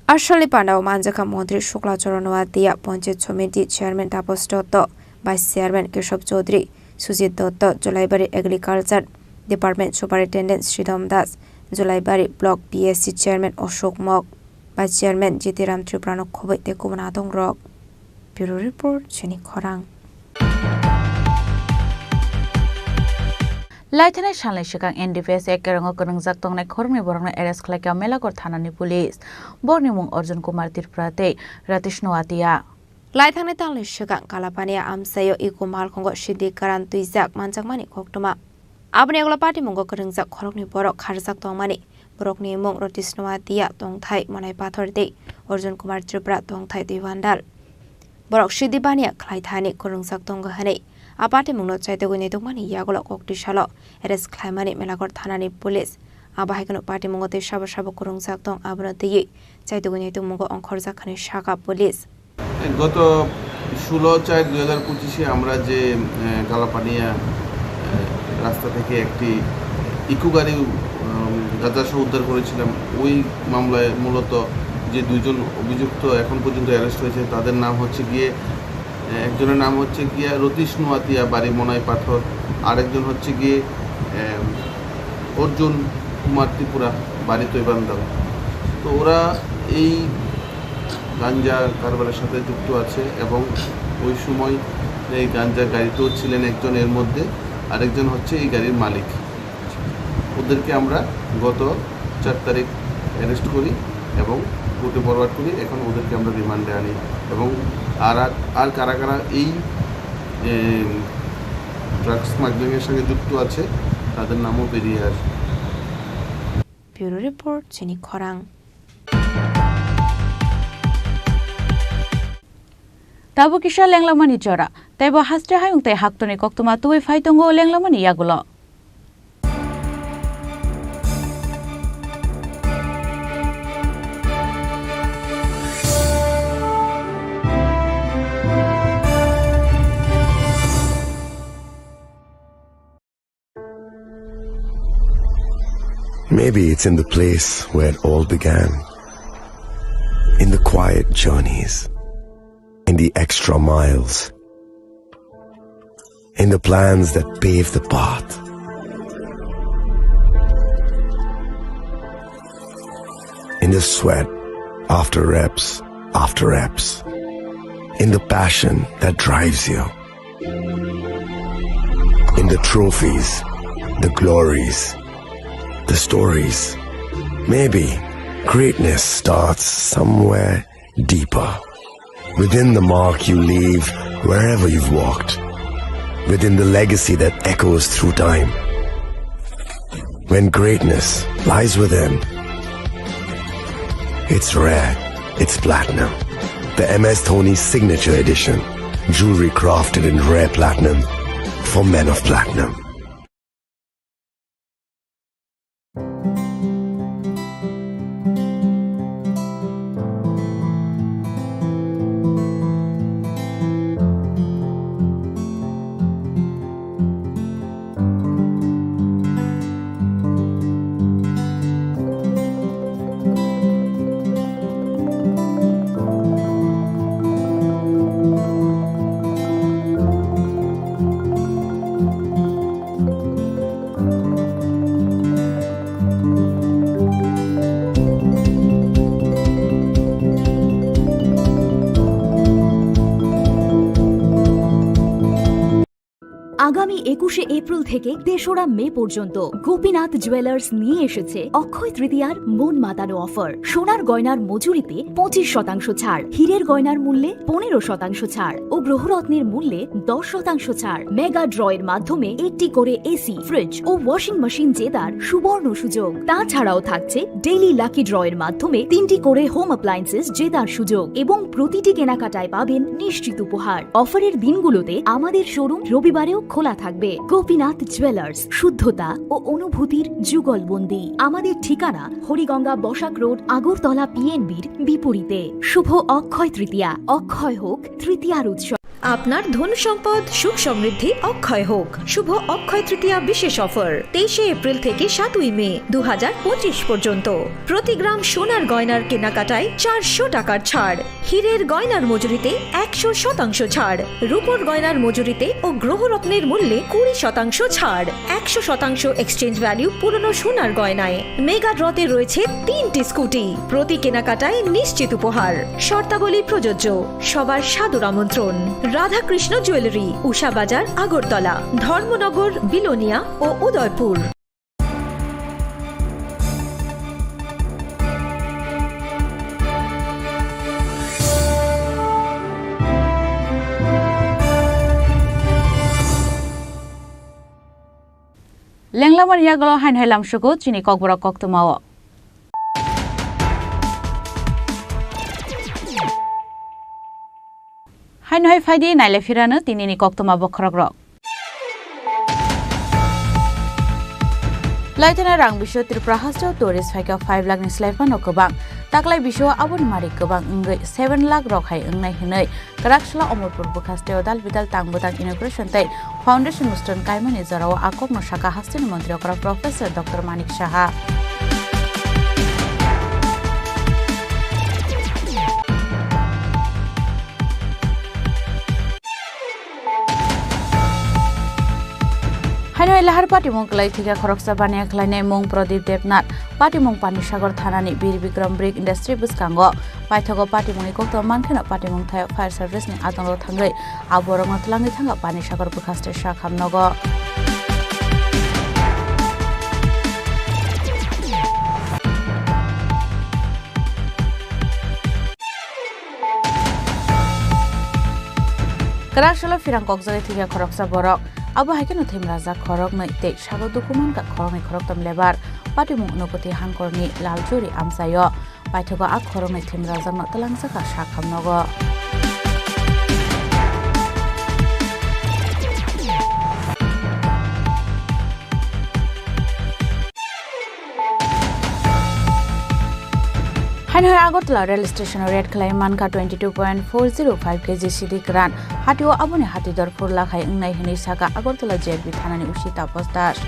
Aswkni pandao manjakha Montri Shukla Charan Noatia, Panchayat Samiti Chairman Tapas Dotto, Vice Chairman Keshob Chaudhary, Sujit Dotto, Julaibari Agriculture Department Superintendent Sridham Das, Julaibari Block P S C Chairman Ashok Mok, Vice Chairman Jitiram Tripura no khoboi tei kubun adongrok. Bureau Report, Chini Khorang. Laithanai salni swkang N D P S A Kerongo kwrwngjak tongnai khoroknwi borokno arrest khlaikha Melakhor thanani police. Borokni mung Arjun Kumar Tripura tei Ratish Noatia. Laithangnai talni swkang Kalapania amchaio Iko Malkhungo Siddhi Karan twijak manjakmani koktwma. Aboni ulo patimungo kwrwngjak khoroknwi borok kharjak tongmani. Borokni mung Ratish Noatia tongthai Monai Pathor tei Arjun Kumar Tripura tongthai Diwandal. Borok Siddhi Bania khlai thani kwrwngjak tongo hwnwi a patimungno chaitugwi naitugmani yagulo koktwisalo arrest khlaimani Melakhor thanani police. Abo hai kheno patimungo tei sabo sabo kwrwngjak tong, abono twiwi chaitugwi naitugmungo ongkhorjak hwnwi sakha police. গত ষোলো চার দুই হাজার পঁচিশে আমরা যে, আহ, কালাপানিয়া, আহ, রাস্তা থেকে একটি ইকো গাড়ি, উম, গাঁজাসহ উদ্ধার করেছিলাম, ওই মামলায় মূলত যে দুইজন অভিযুক্ত এখন পর্যন্ত অ্যারেস্ট হয়েছে, তাদের নাম হচ্ছে গিয়ে, আহ, একজনের নাম হচ্ছে গিয়ে রতিশ নোয়াতিয়া, বাড়ি মনাই পাথর, আরেকজন হচ্ছে গিয়ে, আহ, অর্জুন কুমার ত্রিপুরা, বাড়ি তৈবান্দাল। তো ওরা এই গাঞ্জা কারবারের সাথে যুক্ত আছে এবং ওই সময় এই গাঞ্জা গাড়িতেও ছিলেন একজন, এর মধ্যে আরেকজন হচ্ছে এই গাড়ির মালিক। ওদেরকে আমরা গত চার তারিখ অ্যারেস্ট করি এবং কোর্টে ফরওয়ার্ড করি। এখন ওদেরকে আমরা রিমান্ডে আনি এবং আর, আর, আর কারা কারা এই, এ, ড্রাগ স্মাগলিংয়ের সঙ্গে যুক্ত আছে, তাদের নামও বেরিয়ে আসে। Bureau Report, Chini Khorang. Tabuk kisa lenglamani jora. Teibo haste hayung tei haktorni koktwma tubui phai tongo lenglamani yagulo. Maybe it's in the place where it all began. In the quiet journeys, in the extra miles, in the plans that pave the path, in the sweat after reps after reps, in the passion that drives you. In the trophies, the glories, the stories. Maybe greatness starts somewhere deeper. Within the mark you leave wherever you've walked. Within the legacy that echoes through time. When greatness lies within, it's rare, it's platinum. The M S Dhoni Signature Edition. Jewelry crafted in rare platinum for men of platinum. আগামী একুশে এপ্রিল থেকে তেসরা মে পর্যন্ত গোপীনাথ জুয়েলার্স নিয়ে এসেছে অক্ষয় তৃতীয়ার মন মাতানো অফার। সোনার গয়নার মজুরিতে পঁচিশ শতাংশ ছাড়, হীরের গয়নার মূল্যে পনেরো শতাংশ ছাড় ও গ্রহরত্নের মূল্যে দশ শতাংশ ছাড়। মেগা ড্র এর মাধ্যমে একটি করে এসি, ফ্রিজ ও ওয়াশিং মেশিন জেতার সুবর্ণ সুযোগ। তাছাড়াও থাকছে ডেইলি লাকি ড্র এর মাধ্যমে তিনটি করে হোম অ্যাপ্লায়েন্সেস জেতার সুযোগ এবং প্রতিটি কেনাকাটায় পাবেন নিশ্চিত উপহার। অফারের দিনগুলোতে আমাদের শোরুম রবিবারেও খোলা থাকবে। গোপীনাথ জুয়েলার্স, শুদ্ধতা ও অনুভূতির যুগলবন্দি। আমাদের ঠিকানা হরিগঙ্গা বসাক রোড, আগরতলা পিএনবির বিপরীতে। শুভ অক্ষয় তৃতীয়া, অক্ষয় হোক তৃতীয়ার উৎসব। আপনার ধন সম্পদ সুখ সমৃদ্ধি অক্ষয় হোক। শুভ অক্ষয় তৃতীয়া বিশেষ অফার, তেইশে এপ্রিল থেকে সাতই মে দু হাজার পঁচিশ পর্যন্ত। প্রতি গ্রাম সোনার গয়নার কেনাকাটায় চারশো টাকার ছাড়, হীরের গয়নার মজুরিতে একশো শতাংশ ছাড়, রূপোর গয়নার মজুরিতে ও গ্রহরত্নের মূল্যে কুড়ি শতাংশ ছাড়, একশো শতাংশ এক্সচেঞ্জ ভ্যালু পুরনো সোনার গয়নায়। মেগা ড্রতে রয়েছে তিনটি স্কুটি। প্রতি কেনাকাটায় নিশ্চিত উপহার। শর্তাবলী প্রযোজ্য। সবার সাদর আমন্ত্রণ। রাধাকৃষ্ণ জুয়েলারি, উষা বাজার, আগরতলা, ধর্মনগর, বিলোনিয়া ও Udaipur. Lenglamani yagulo haino hai lamsugo chini kokborok koktwmao. Haino hai phaidi naile phirano tinini koktwma bokhorokrok. Laithana rang bisio Tripura hasteo tourist phaikha five lakh ni slai phano kwbang. Taklai bisio aboni mari kwbang wngwi seven lakh rok hai wngnai hwnwi Kwraksala Omorpur bwkhasteo dal bidal tang bwtang inauguration tei foundation mustun kaimani jorao a kokno sakha hasteni montri okra Professor Doctor Manik Saha. Haino elahar patimung kwlai thwikha khoroksa baniya khlainai mung Pradip Debnath. Patimung Panisagar thanani Bir Bikram Brick Industry bwskango. Paithago patimungni kokto mankheno patimung thaio fire service ni adongo thangwi a borokno twlangwi thangkha Panisagar bwkhaste sakhamnogo. Kwraksalo phirang kokjagwi thwikha khoroksa borok. Abo hai kheno thwimrajak khoroknwi tei sago dukhu mankha khoroknwi khoroktham lebar. Patimung Unokoti Hankorni Laljuri amchaio paithago a khoroknwi thwimrajakno twlangjakha sak hamnogo. Haino hai Agartala rail station o raid khlai mankha twenty two point four zero five K G sidi kwran. Hatio aboni hati dor phurla khai wngnai hwnwi sakha Agartala J R B thanani O C Tapas Das.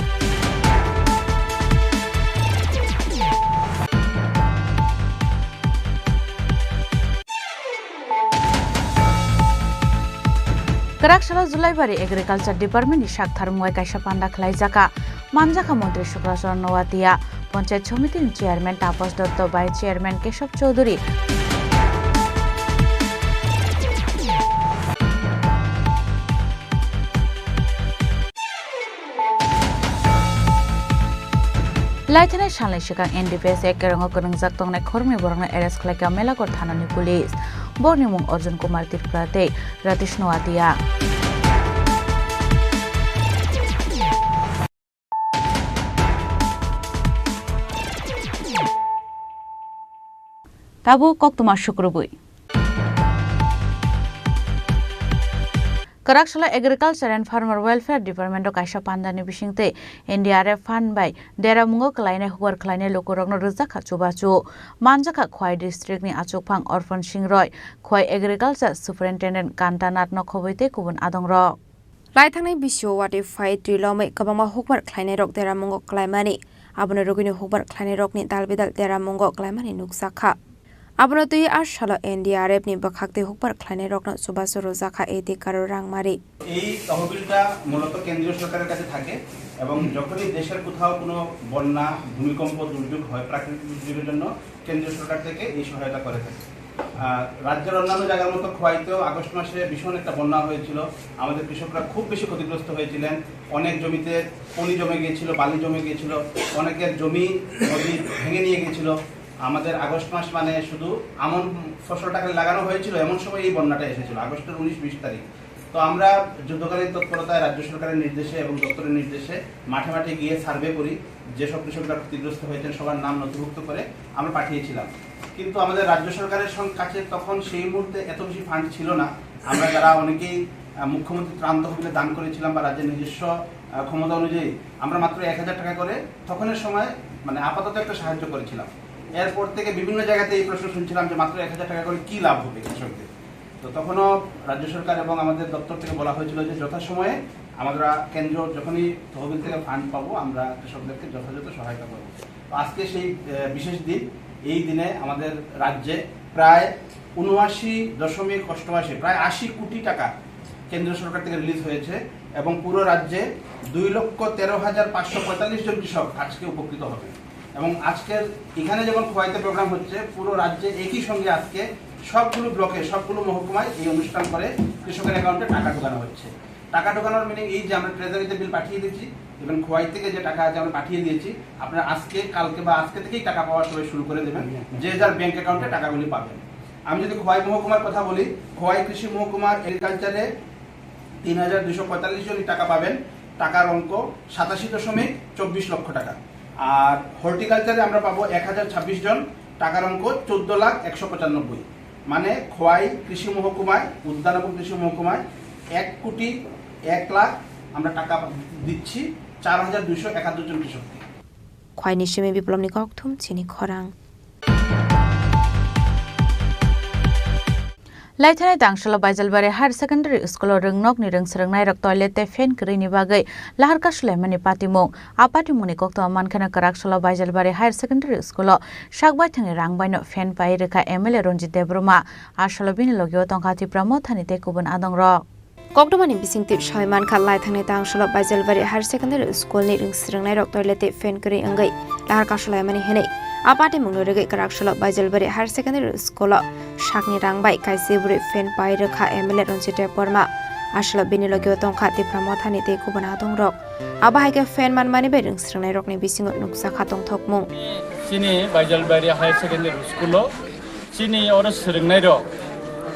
Kwrak salo Julaibari Agriculture Department ni sak tharmung bai kaisa panda khlaijakha. Manjakha Montri Sukrachar Noatia, Panchayat Somiti ni Chairman Tapas Dotto, Vice Chairman Kesab Chowdhury. Laithanai salni swkang N D P S A kerongo kwrwngjak tongnai khoroknwi borokno arrest khlaikha Melaghor thanani police. Borokni mung Arjun Kumar Tripura tei Ratish Noatia. Tabuk koktwma sukrubwi. Kwraksalo Agriculture and Farmer Welfare Department o kaisa pandani bisingtwi N D R F fund bai deramungo kwlainai hukbar khlainai lukurokno rwjakha chubachu. Manjakha Khowai district ni achukphang Orphan Singh Roy, Khowai Agriculture Superintendent Kantanath Nokhobwi tei kubun adongrok. Laithangnai bisio watwi phai twi lomwi kwbangma hukbar khlainairok deramungo kwlaimani. Abono rwgwino hukbar khlainairokni dal bidal deramungo kwlaimani nukjakha. Abono twiwi a salo N D R F ni bwkhaktwi hukbar khlainairokno chubachu rwjakha A D Karo Rangmari. এই তহবিলটা মূলত কেন্দ্রীয় সরকারের কাছে থাকে এবং যখনই দেশের কোথাও কোনো বন্যা, ভূমিকম্প, দুর্যোগ হয়, প্রাকৃতিক দুর্যোগের জন্য কেন্দ্রীয় সরকার থেকে এই সহায়তা করে থাকে। আর রাজ্যের অন্যান্য জায়গার মতো খোয়াইতেও আগস্ট মাসে ভীষণ একটা বন্যা হয়েছিল। আমাদের কৃষকরা খুব বেশি ক্ষতিগ্রস্ত হয়েছিলেন। অনেক জমিতে পলি জমে গিয়েছিল, বালি জমে গিয়েছিল, অনেকের জমি নদী ভেঙে নিয়ে গেছিল। আমাদের আগস্ট মাস মানে শুধু আমন ফসলটাকে লাগানো হয়েছিল, এমন সময় এই বন্যাটা এসেছিল, আগস্টের উনিশ বিশ তারিখ। তো আমরা যুদ্ধকালীন তৎপরতায় রাজ্য সরকারের নির্দেশে এবং দপ্তরের নির্দেশে মাঠে মাঠে গিয়ে সার্ভে করি, যেসব কৃষকরা ক্ষতিগ্রস্ত হয়েছেন সবার নাম নথিভুক্ত করে আমরা পাঠিয়েছিলাম। কিন্তু আমাদের রাজ্য সরকারের সং-, কাছে তখন সেই মুহূর্তে এত বেশি ফান্ড ছিল না। আমরা যারা অনেকেই, আহ, মুখ্যমন্ত্রী ত্রাণ তহবিলে দান করেছিলাম বা রাজ্যের নিজস্ব, আহ, ক্ষমতা অনুযায়ী আমরা মাত্র এক হাজার টাকা করে তখনের সময়, মানে, আপাতত একটা সাহায্য করেছিলাম। এরপর থেকে বিভিন্ন জায়গাতে এই প্রশ্ন শুনছিলাম যে মাত্র এক হাজার টাকা করে কী লাভ হবে কৃষকদের। তো তখনও রাজ্য সরকার এবং আমাদের দপ্তর থেকে বলা হয়েছিল যে যথাসময়ে আমরা কেন্দ্র যখনই তহবিল থেকে ফান্ড পাবো, আমরা কৃষকদেরকে যথাযথ সহায়তা করব। তো আজকে সেই, আহ, বিশেষ দিন। এই দিনে আমাদের রাজ্যে প্রায় ঊনআশি দশমিক অষ্টআশি, প্রায় আশি কোটি টাকা কেন্দ্র সরকার থেকে রিলিজ হয়েছে এবং পুরো রাজ্যে দুই লক্ষ তেরো হাজার পাঁচশো পঁয়তাল্লিশ জন কৃষক আজকে উপকৃত হবে। এবং আজকের এখানে যেমন খোয়াইতে প্রোগ্রাম হচ্ছে, পুরো রাজ্যে একই সঙ্গে আজকে সবগুলো ব্লকে, সবগুলো মহকুমায় এই অনুষ্ঠান করে কৃষকের অ্যাকাউন্টে টাকা ঢোকানো হচ্ছে। টাকা ঢোকানোর মিনিং এই যে আমরা ট্রেজারিতে বিল পাঠিয়ে দিচ্ছি, ইভেন খোয়াই থেকে যে টাকা আছে আমরা পাঠিয়ে দিয়েছি, আপনারা আজকে, কালকে বা আজকে থেকেই টাকা পাওয়া সবাই শুরু করে দেবেন, যে যার ব্যাংক অ্যাকাউন্টে টাকাগুলি পাবেন। আমি যদি খোয়াই মহকুমার কথা বলি, খোয়াই কৃষি মহকুমার এগ্রিকালচারে তিন হাজার দুইশো পঁয়তাল্লিশ জনই টাকা পাবেন। টাকার অঙ্ক সাতাশি দশমিক চব্বিশ লক্ষ টাকা। আর হর্টিকালচারে আমরা পাবো এক হাজার ছাব্বিশ জন, টাকার অঙ্ক চোদ্দ লাখ একশো পঁচানব্বই। মানে খোয়াই কৃষি মহকুমায়, উদ্যান এবং কৃষি মহকুমায় এক কোটি এক লাখ আমরা টাকা দিচ্ছি চার হাজার দুইশো একাত্তর জন কৃষককে। Khwaini simi Biplobni kokthum chini khorang. Laithanai Tangsalo Baijalbari Higher Secondary School o rwngnokni rwngsrwngnairok toilet tei fan kwrwini bagwi lahar kasulaimani patimung. A patimungni koktwma mankheno kwraksalo Baijalbari Higher Secondary School o sak baithangni rang baino fan pai rwkha M L A Ranjit Debbarma. A salo bini logio tongkha Tipra Mothani tei kubun adongrok. Koktwmani bisingtwi sawi mankha, laithangnai Tangsalo Baijalbari Higher Secondary School ni rwngsrwngnairok toilet tei fan kwrwi wngwi lahar kasulaimani hwnwi. A patimungno rwgwi kwraksalo Baijalbari Higher Secondary School o sakni rang bai kaisa bwrwi fan pai rwkha M L A Ranjit Debbarma. A salo bini logio tongkha Tipra Mothani tei kubun adongrok. Abo hai khe fan manmani bai rwngsrwngnairokni bisingo nukjakha tongthokmung. Chini Baijalbari Higher Secondary School o chini oro swrwngnairok,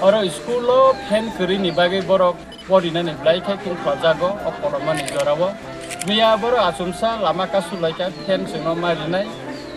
oro school o fan kwrwini bagwi borok Porinani belai khe tungkhlajago o kolomani jorao. Miya borok achomsa lama kasu laikha, fan chwngno ma rinai,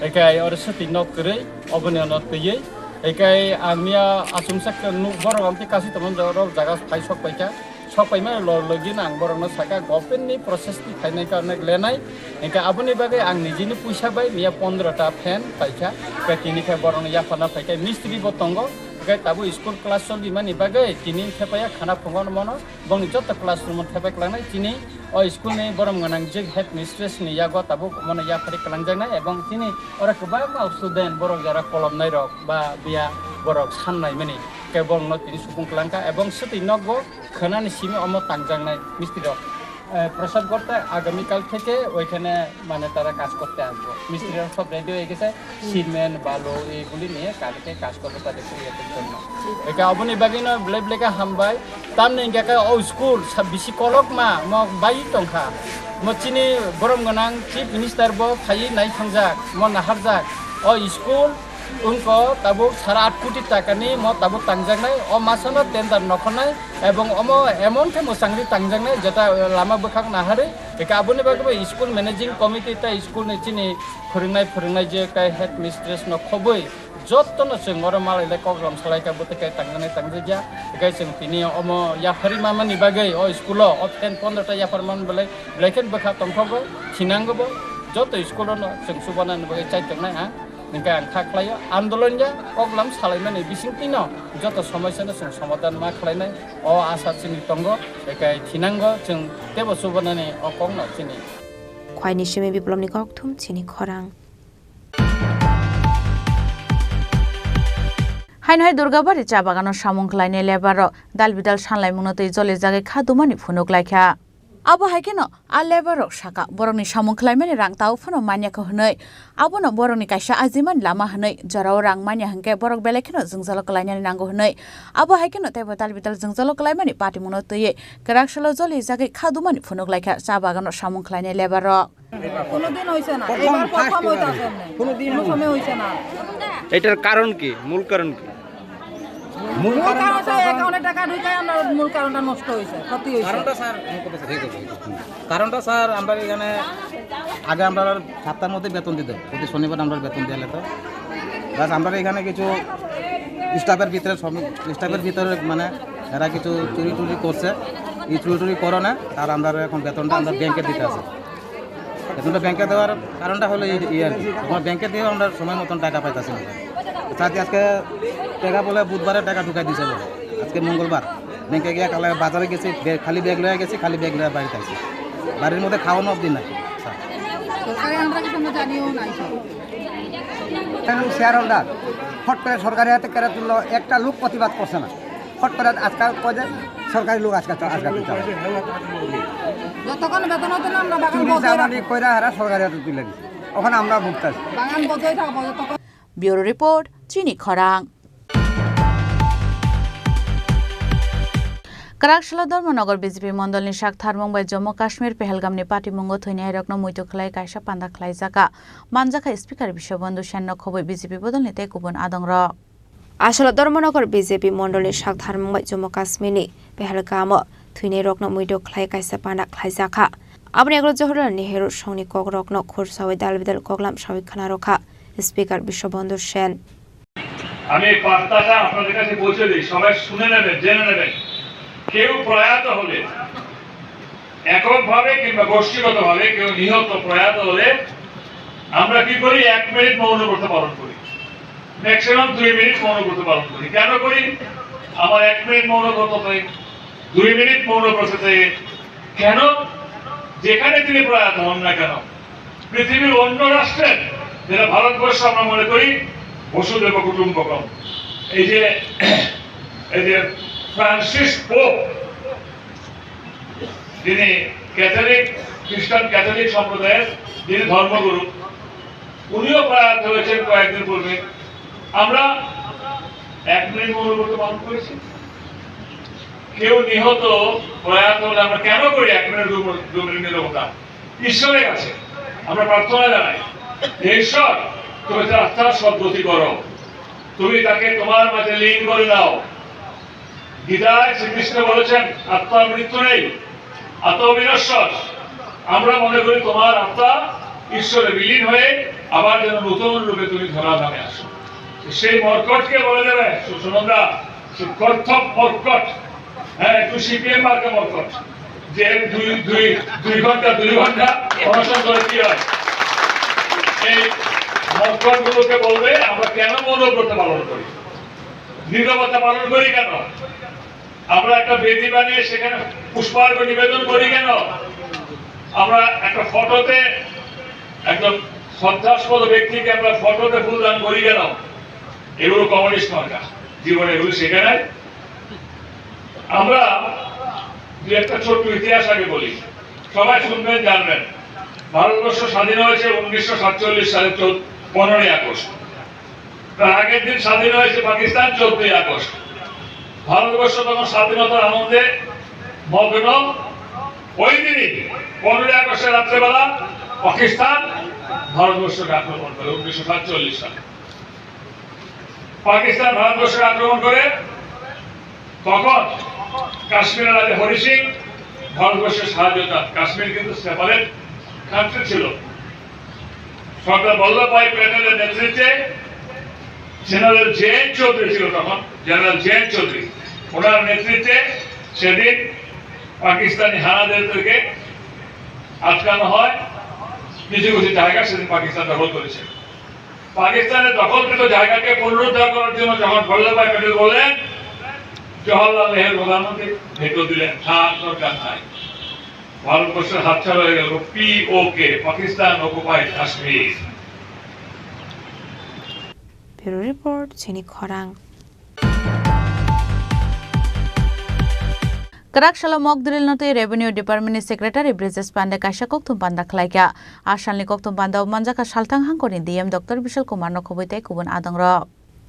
ekai oro swtwi nok kwrwi, oboni ono twiwi. Ekai ang miya achomsa khe nuk borok amtwi kasi tongmani jorao jaga phai sok paikha. Sok paimani log logino ang borokno sakha, government ni process ni phainai karne lenai. Ekai aboni bagwi ang nijini puisa bai miya pondro ta fan paikha. Ekai tini khe borokno yapharna phaikha, mistri bo tongo. Ekai tabuk school class choli mani bagwi tini thepaya khana phungo mono. Bongni joto classroom o thepai kwlangnai chini o school ni borom gwnang je headmistress ni yago tabuk mono yaphari kwlangjaknai, ebong chini oro kwbangma student borok jara kolomnai rok ba biya borok sannai mani khe borokno tini supung kwlangkha, ebong swtwi nokgo khwnani simi omo tangjaknai mistri rok. Eh, Prasad Gorta agamikal theke oikhane mane tara kaj korte asbo. Mistri rok sob ready oi gese, cement, balu, eiguli niye kalke kaj korbo tade kuriya te jonno. Eka oboni bagino belai belai khe hambai. Tamni hingke khe o school sa bisi kolokma mo bai tongkha. Mo chini borom gwnang Chief Minister bo phaiwi nai thangjak, mo naharjak. O school wngkho tabuk sara at koti takani mo tabuk tangjaknai. O masano tender nokhornai ebong omo emon khe mwchangri tangjaknai jeta lama bwkhak naharwi. Eka aboni bagwi bo school managing committee tei school ni chini phwrwngnai phwrwngnai je kai headmistress no khobwi Jotono chwng oro malai le kok lam salai kha, bwtwi khe tangjaknai tangjak ya. Hwnkhe chwng tini omo yapharwi manmani bagwi o school o, o fan pondro ta yaphar man belai, belai khe bwkha tongthogo, thinango bo. Joto school o no chwng chubanani bagwi chai tongnai ang. Hwnkhe ang kha khlaio, andolon ya, kok lam salaimani bisingtwi no joto somosya no chwng somadhan ma khlainai. O asa chini tongo, hwnkhe thinango chwng teibo chubanani o kok no chini. Khwaini simi Biplobni kokthum chini khorang. Haino hai Durgabari cha bagano samung khlainai lebar rok dal bidal sanlaimungno twi jolijagwi kha dumani phunuk laikha. Abo hai kheno a lebar rok sakha, borokni samung khlaimani rang tao phano manya kho hwnwi. Abono borokni kaisa ajimani lama hwnwi, jorao rang manya hwnkhe borok belai kheno jwngjalo kwlainani nango hwnwi. Abo hai kheno teibo dal bidal jwngjalo kwlaimani patimungno twiwi kwrak salo jolijagwi kha dumani phunuk laikha cha bagano samung khlainai lebar rok. কোনোদিন হয়েছে না, প্রথম এবার প্রথম first হইতাছে এবার। এমনি। কোনোদিন কোনো হয়নি। সময় হয়েছে না। এটার কারণ কি? মূল কারণ কি? মূল মূল কারণটা কারণ তো হচ্ছে এখন অ্যাকাউন্টে টাকা ঢুকায়, আমরা মূল কারণটা নষ্ট হয়েছে, ক্ষতি হয়েছে। কারণটা স্যার, আমি কথা ঠিক আছে। কারণটা স্যার, আমরা এখানে আগে আমরা সাতটার মধ্যে বেতন দিত, প্রতি শনিবার আমরা বেতন দিয়ে নিত। বাস, আমরা এখানে কিছু স্টাফের ভিতরে সব, স্টাফের ভিতরে মানে এরা কিছু চুরি টুরি করছে, এই চুরি টুরি করো না, আর আমরা এখন বেতনটা আমরা ব্যাংকে দিতে আছে। এজন্য ব্যাংকে দেওয়ার কারণটা হলো এই, এই আর কি। তোমার ব্যাংকে দিয়েও আমরা সময় মতন টাকা পাইতাছি না। সাথে আজকে টাকা বলে বুধবারে টাকা ঢুকাই দিছে বলে। আজকে মঙ্গলবার। ব্যাংকে গিয়ে কালে বাজারে গেছি, বে-, খালি ব্যাগ লয়ে গেছি, খালি ব্যাগ লয়ে বাড়িতে আইছি। বাড়ির মধ্যে খাওয়ানো অবধি নাই। স্যার। সরকারে আমরা কিছু আমরা জানিও নাই, স্যার। এবং শেয়ার হোল্ডার ফট করে সরকারের হাতে কেড়ে তুললো, একটা লোক প্রতিবাদ করছে না। ফট করে আজকাল কয় যে সরকারি লোক আজকাল চা-, আজকাল তো চালায়। যতক্ষণ বেতন হতো না, আমরা বাগান চুরি বন্ধ চামারি রাখবো। কইরা এরা সরকারি হাতে তুলে দিছে। ওখানে আমরা ভুগতেছি। বাগান বন্ধই থাকবো যতক্ষণ। Bureau report, Chini Khorang. Kwraksalo Dharmanagar B J P mondolni sak tharmung bai Jammu Kashmir Pahalgamni patimungo thwinairokno muitu khlai kaisa panda khlaijakha. Manjakha Speaker Biswabandhu Senno khobwi B J P bodolni tei kubun adongrok. Aswk Dharmanagar B J P mondolni sak tharmung bai Jammu Kashmirni Pahalgamo thwinairokno muitu khlai kaisa panda khlaijakha. Aboni ulo Jawaharlal Nehru songni kokrokno khursawi dal bidal koklam sawi khna rwkha Speaker Biswabandhu Sen. আমি এই বার্তাটা আপনাদের কাছে পৌঁছে দিই, সবাই শুনে নেবেন, জেনে নেবেন। কেউ প্রয়াত হলে, এককভাবে কিংবা গোষ্ঠীগতভাবে কেউ নিহত, প্রয়াত হলে আমরা কি করি? এক মিনিট মৌন ব্রত পালন করি, ম্যাক্সিমাম দুই মিনিট মৌন ব্রত পালন করি। কেন করি? আমার এক মিনিট মৌন ব্রততে, দুই মিনিট মৌন ব্রততে কেন? যেখানে তিনি প্রয়াত হন না কেন, পৃথিবীর অন্য রাষ্ট্রের, যেটা ভারতবর্ষ আমরা মনে করি বসুদেব কুটুম্বকম, এই যে, এই যে ফ্রান্সিস পোপ, যিনি ক্যাথলিক, খ্রিস্টান ক্যাথলিক সম্প্রদায়ের যিনি ধর্মগুরু, উনিও প্রয়াত হয়েছেন কয়েকদিন পূর্বে। আমরা এক মিনিট মৌন ব্রত পালন করেছি। কেউ নিহত, প্রয়াত হলে আমরা কেন করি এক মিনিট, দু মিনিট, দু মিনিট নীরবতা? ঈশ্বরের কাছে আমরা প্রার্থনা জানাই, "হে ঈশ্বর, তুমি তার আত্মার সদ্গতি করো, তুমি তাকে তোমার মাঝে লীন করে নাও।" গীতায় শ্রীকৃষ্ণ বলেছেন, "আত্মার মৃত্যু নেই, আত্মা অবিনশ্বর।" আমরা মনে করি তোমার আত্মা ঈশ্বরে বিলীন হয়ে আবার যেন নতুন রূপে তুমি ধরাধামে আসো। সেই মর্কটকে বলে দেবে, সু-, সুনন্দা, সু-, কর্থক মর্কট, হ্যাঁ, একটু সিপিএম মার্কা মর্কট, যে দুই, দুই, দুই ঘন্টা, দুই ঘন্টা অনশন করে কি হয়? এই মর্কটগুলোকে বলবে, আমরা কেন মৌনব্রত পালন করি, নীরবতা পালন করি কেন? আমরা একটা বেদি বানিয়ে সেখানে পুষ্পার্ঘ্য নিবেদন করি কেন? আমরা একটা ফটোতে, একজন শ্রদ্ধাস্পদ ব্যক্তিকে আমরা ফটোতে ফুলদান করি কেন? এগুলো কমিউনিস্ট মার্কা, জীবনে এগুলো শেখে নাই। আমরা দু একটা ছোট্ট ইতিহাস আগে বলি, সবাই শুনবেন, জানবেন। ভারতবর্ষ স্বাধীন হয়েছে উনিশশো সাতচল্লিশ সালে চৌদ্দ, পনেরোই আগস্ট। তার আগের দিন স্বাধীন হয়েছে পাকিস্তান, চোদ্দই আগস্ট। ভারতবর্ষ তখন স্বাধীনতার আনন্দে মগ্ন। ওই দিনই, পনেরোই আগস্টের রাত্রেবেলা, পাকিস্তান ভারতবর্ষকে আক্রমণ করে উনিশশো সাতচল্লিশ সালে। পাকিস্তান ভারতবর্ষকে আক্রমণ করে, তখন কাশ্মীরের রাজা হরি সিং ভারতবর্ষের সাহায্য চান। কাশ্মীর কিন্তু সেপারেট কান্ট্রি ছিল। সর্দার বল্লভভাই প্যাটেলের নেতৃত্বে জেনারেল জে এন চৌধুরী ছিল তখন, জেনারেল জে এন চৌধুরী, ওনার নেতৃত্বে সেদিন পাকিস্তানি হানাদারদেরকে আটকানো হয়। কিছু কিছু জায়গা সেদিন পাকিস্তান দখল করেছে। পাকিস্তানের দখলকৃত জায়গাকে পুনরুদ্ধার করার জন্য যখন বল্লভভাই প্যাটেল বললেন, জওহরলাল নেহেরু প্রধানমন্ত্রী ভেটো দিলেন, "থাক, দরকার নাই।" ভারতবর্ষের হাতছাড়া হয়ে গেল পিওকে, পাকিস্তান অকুপাইড Kashmir. Bureau Report, Chini Khorang. Kwrak salo mock drill no twi Revenue Department ni Secretary Brijesh Pande kaisa kokthum panda khlaikha. A salni kokthum panda o manjakha salthang hangkorni D M Doctor Bishal Kumar no khobwi tei kubun adongrok.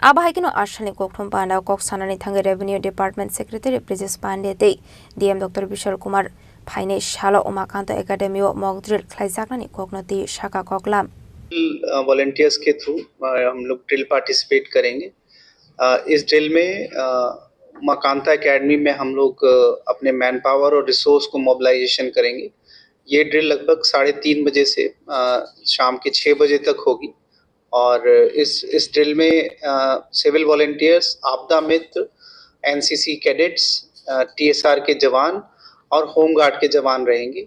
Abo hai kheno a salni kokthum panda o kok sanani thangwi Revenue Department Secretary Brijesh Pande tei D M Doctor Bishal Kumar phainai salo Umakanto Academy o mock drill khlaijaknani kokno twi sakha koklam. अ, वॉलंटियर्स के थ्रू, अ, हम लोग drill participate करेंगे। अ, इस ड्रिल में, अ, माकांता एकेडमी में हम लोग, अ, अपने मैनपावर और रिसोर्स को मोबिलाइजेशन करेंगे। ये ड्रिल लगभग साढ़े तीन बजे से, अ, शाम के छः बजे तक होगी और इस, इस ड्रिल में, अ, सिविल वॉलंटियर्स, आपदा मित्र, एनसीसी कैडेट्स, अ, टीएसआर के जवान और होमगार्ड के जवान रहेंगे।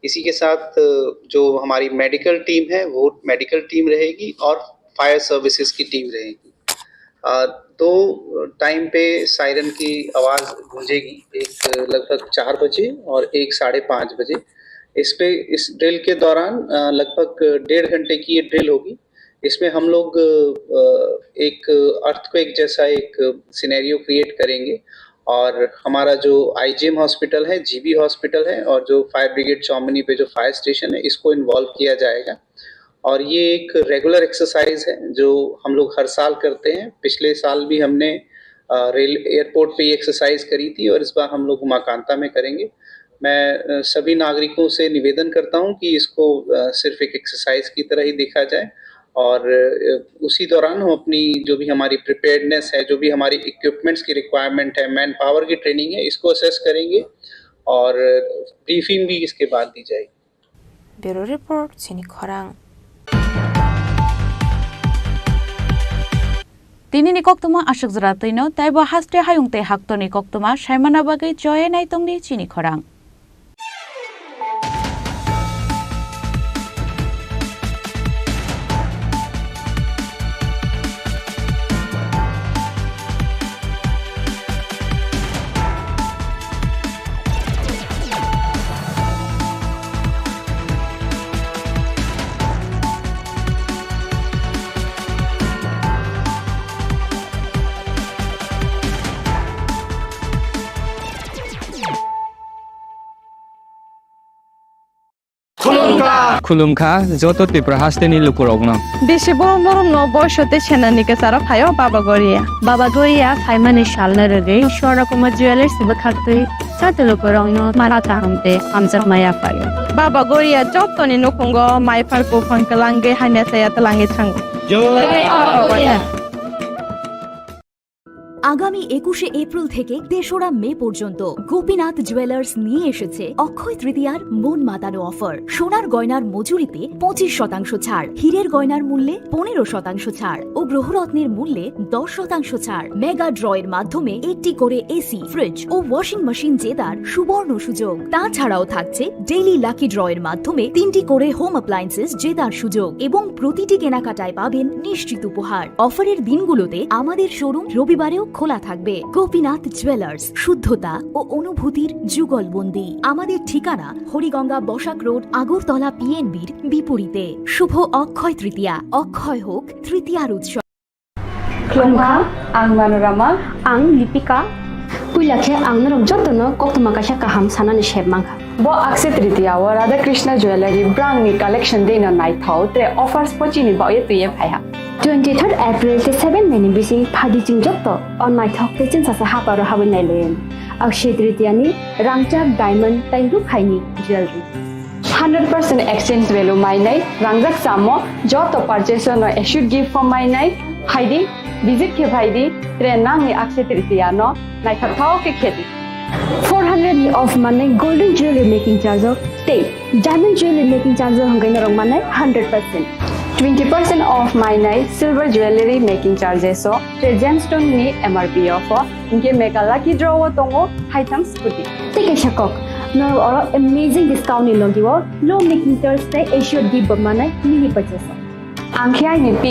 इसी के साथ, अ, जो हमारी मेडिकल टीम है, वो मेडिकल टीम रहेगी और फायर सर्विसेज की टीम रहेगी। अ, दो टाइम पे सायरन की आवाज़ गूंजेगी, एक लगभग चार बजे और एक साढ़े पाँच बजे। इस पे, इस ड्रिल के दौरान, अ, लगभग डेढ़ घंटे की ये ड्रिल होगी। इसमें हम लोग, अ, एक अर्थक्वेक जैसा एक सिनेरियो क्रिएट करेंगे और हमारा जो आईजीएम हॉस्पिटल है, जीबी हॉस्पिटल है और जो फायर ब्रिगेड चौमनी पे जो फायर स्टेशन है, इसको इन्वॉल्व किया जाएगा। और ये एक रेगुलर एक्सरसाइज है जो हम लोग हर साल करते हैं। पिछले साल भी हमने, अ, रेल एयरपोर्ट पे ये एक्सरसाइज करी थी और इस बार हम लोग माकांता में करेंगे। मैं, अ, सभी नागरिकों से निवेदन करता हूँ कि इसको, अ, सिर्फ एक एक्सरसाइज की तरह ही देखा जाए और, अ, उसी दौरान हम अपनी जो भी हमारी प्रिपेयर्डनेस है, जो भी हमारी इक्विपमेंट्स की रिक्वायरमेंट है, मैन पावर की ट्रेनिंग है, इसको असेस करेंगे और ब्रीफिंग भी इसके बाद दी जाएगी। Bureau Report, Chini Khorang. Tinini koktwma aswk jora twino, teibo haste hayung tei haktorni koktwma saimana bagwi choye naitongdi Chini Khorang. Khulumkha. Khulumkha joto Tripura hasteni lukurokno. Bisi borom borom no boiso tei senani kwcharo phaio Baba Goria. Baba Goria phaimani salno rwgwi Swarna Kumar Jewellers bwkhaktwi joto lukurokno mara kaham tei hamjakma yaphaio. Baba Goria jotoni nukhungo maiphar buphang kwlangwi hamya chaya twlangwi thango. Jai Baba Goria. আগামী একুশে এপ্রিল থেকে তেসরা মে পর্যন্ত গোপীনাথ জুয়েলার্স নিয়ে এসেছে অক্ষয় তৃতীয়ার মন মাতানো অফার। সোনার গয়নার মজুরিতে পঁচিশ শতাংশ ছাড়, হীরের গয়নার মূল্যে পনেরো শতাংশ ছাড় ও গ্রহরত্নের মূল্যে দশ শতাংশ ছাড়। মেগা ড্র এর মাধ্যমে একটি করে এসি, ফ্রিজ ও ওয়াশিং মেশিন জেতার সুবর্ণ সুযোগ। তাছাড়াও থাকছে ডেইলি লাকি ড্র এর মাধ্যমে তিনটি করে হোম অ্যাপ্লায়েন্সেস জেতার সুযোগ এবং প্রতিটি কেনাকাটায় পাবেন নিশ্চিত উপহার। অফারের দিনগুলোতে আমাদের শোরুম রবিবারেও খোলা থাকবে। গোপীনাথ জুয়েলার্স, শুদ্ধতা ও অনুভূতির যুগলবন্দি। আমাদের ঠিকানা হরিগঙ্গা বসাক রোড, আগরতলা পিএনবির বিপরীতে। শুভ অক্ষয় তৃতীয়া, অক্ষয় হোক তৃতীয়ার উৎসব। Khulumkha, ang Manorama. Ang Lipika. Puila khe ang norok jotono koktwma kaisa kaham sanani sep mankha. Bo Akshaya Tritiya o Radha Krishna Jewellery brangni collection dino naithok tre offers pochini baoye twiye phaiha. Twenty third April te seven May ni bising phadi chwng joto o naithok tei chwngsasa haparo habwi nailayan. Akshaya Tritiya ni rangchak diamond tei rukhaini jewellery. Hundred percent exchange value mainai rangjak chamo joto purchase no assured gift form mainai phaidi, visit khe phaidi, tre nangni Akshaya Tritiya no naithokthok khe khedi. Four hundred ni off manai golden jewelry making charge o tei diamond jewelry making charge o hwnkhai norok manai hundred percent. Twenty percent off mainai silver jewelry making charges o tre gemstone ni M R P o pho hwnkhe mega lucky draw o tongo haitham scooty. Tei kaisa kok, norok oro amazing discount ni logi o low making charge tei assured gift bo manai mini purchase o. Ang khe aini P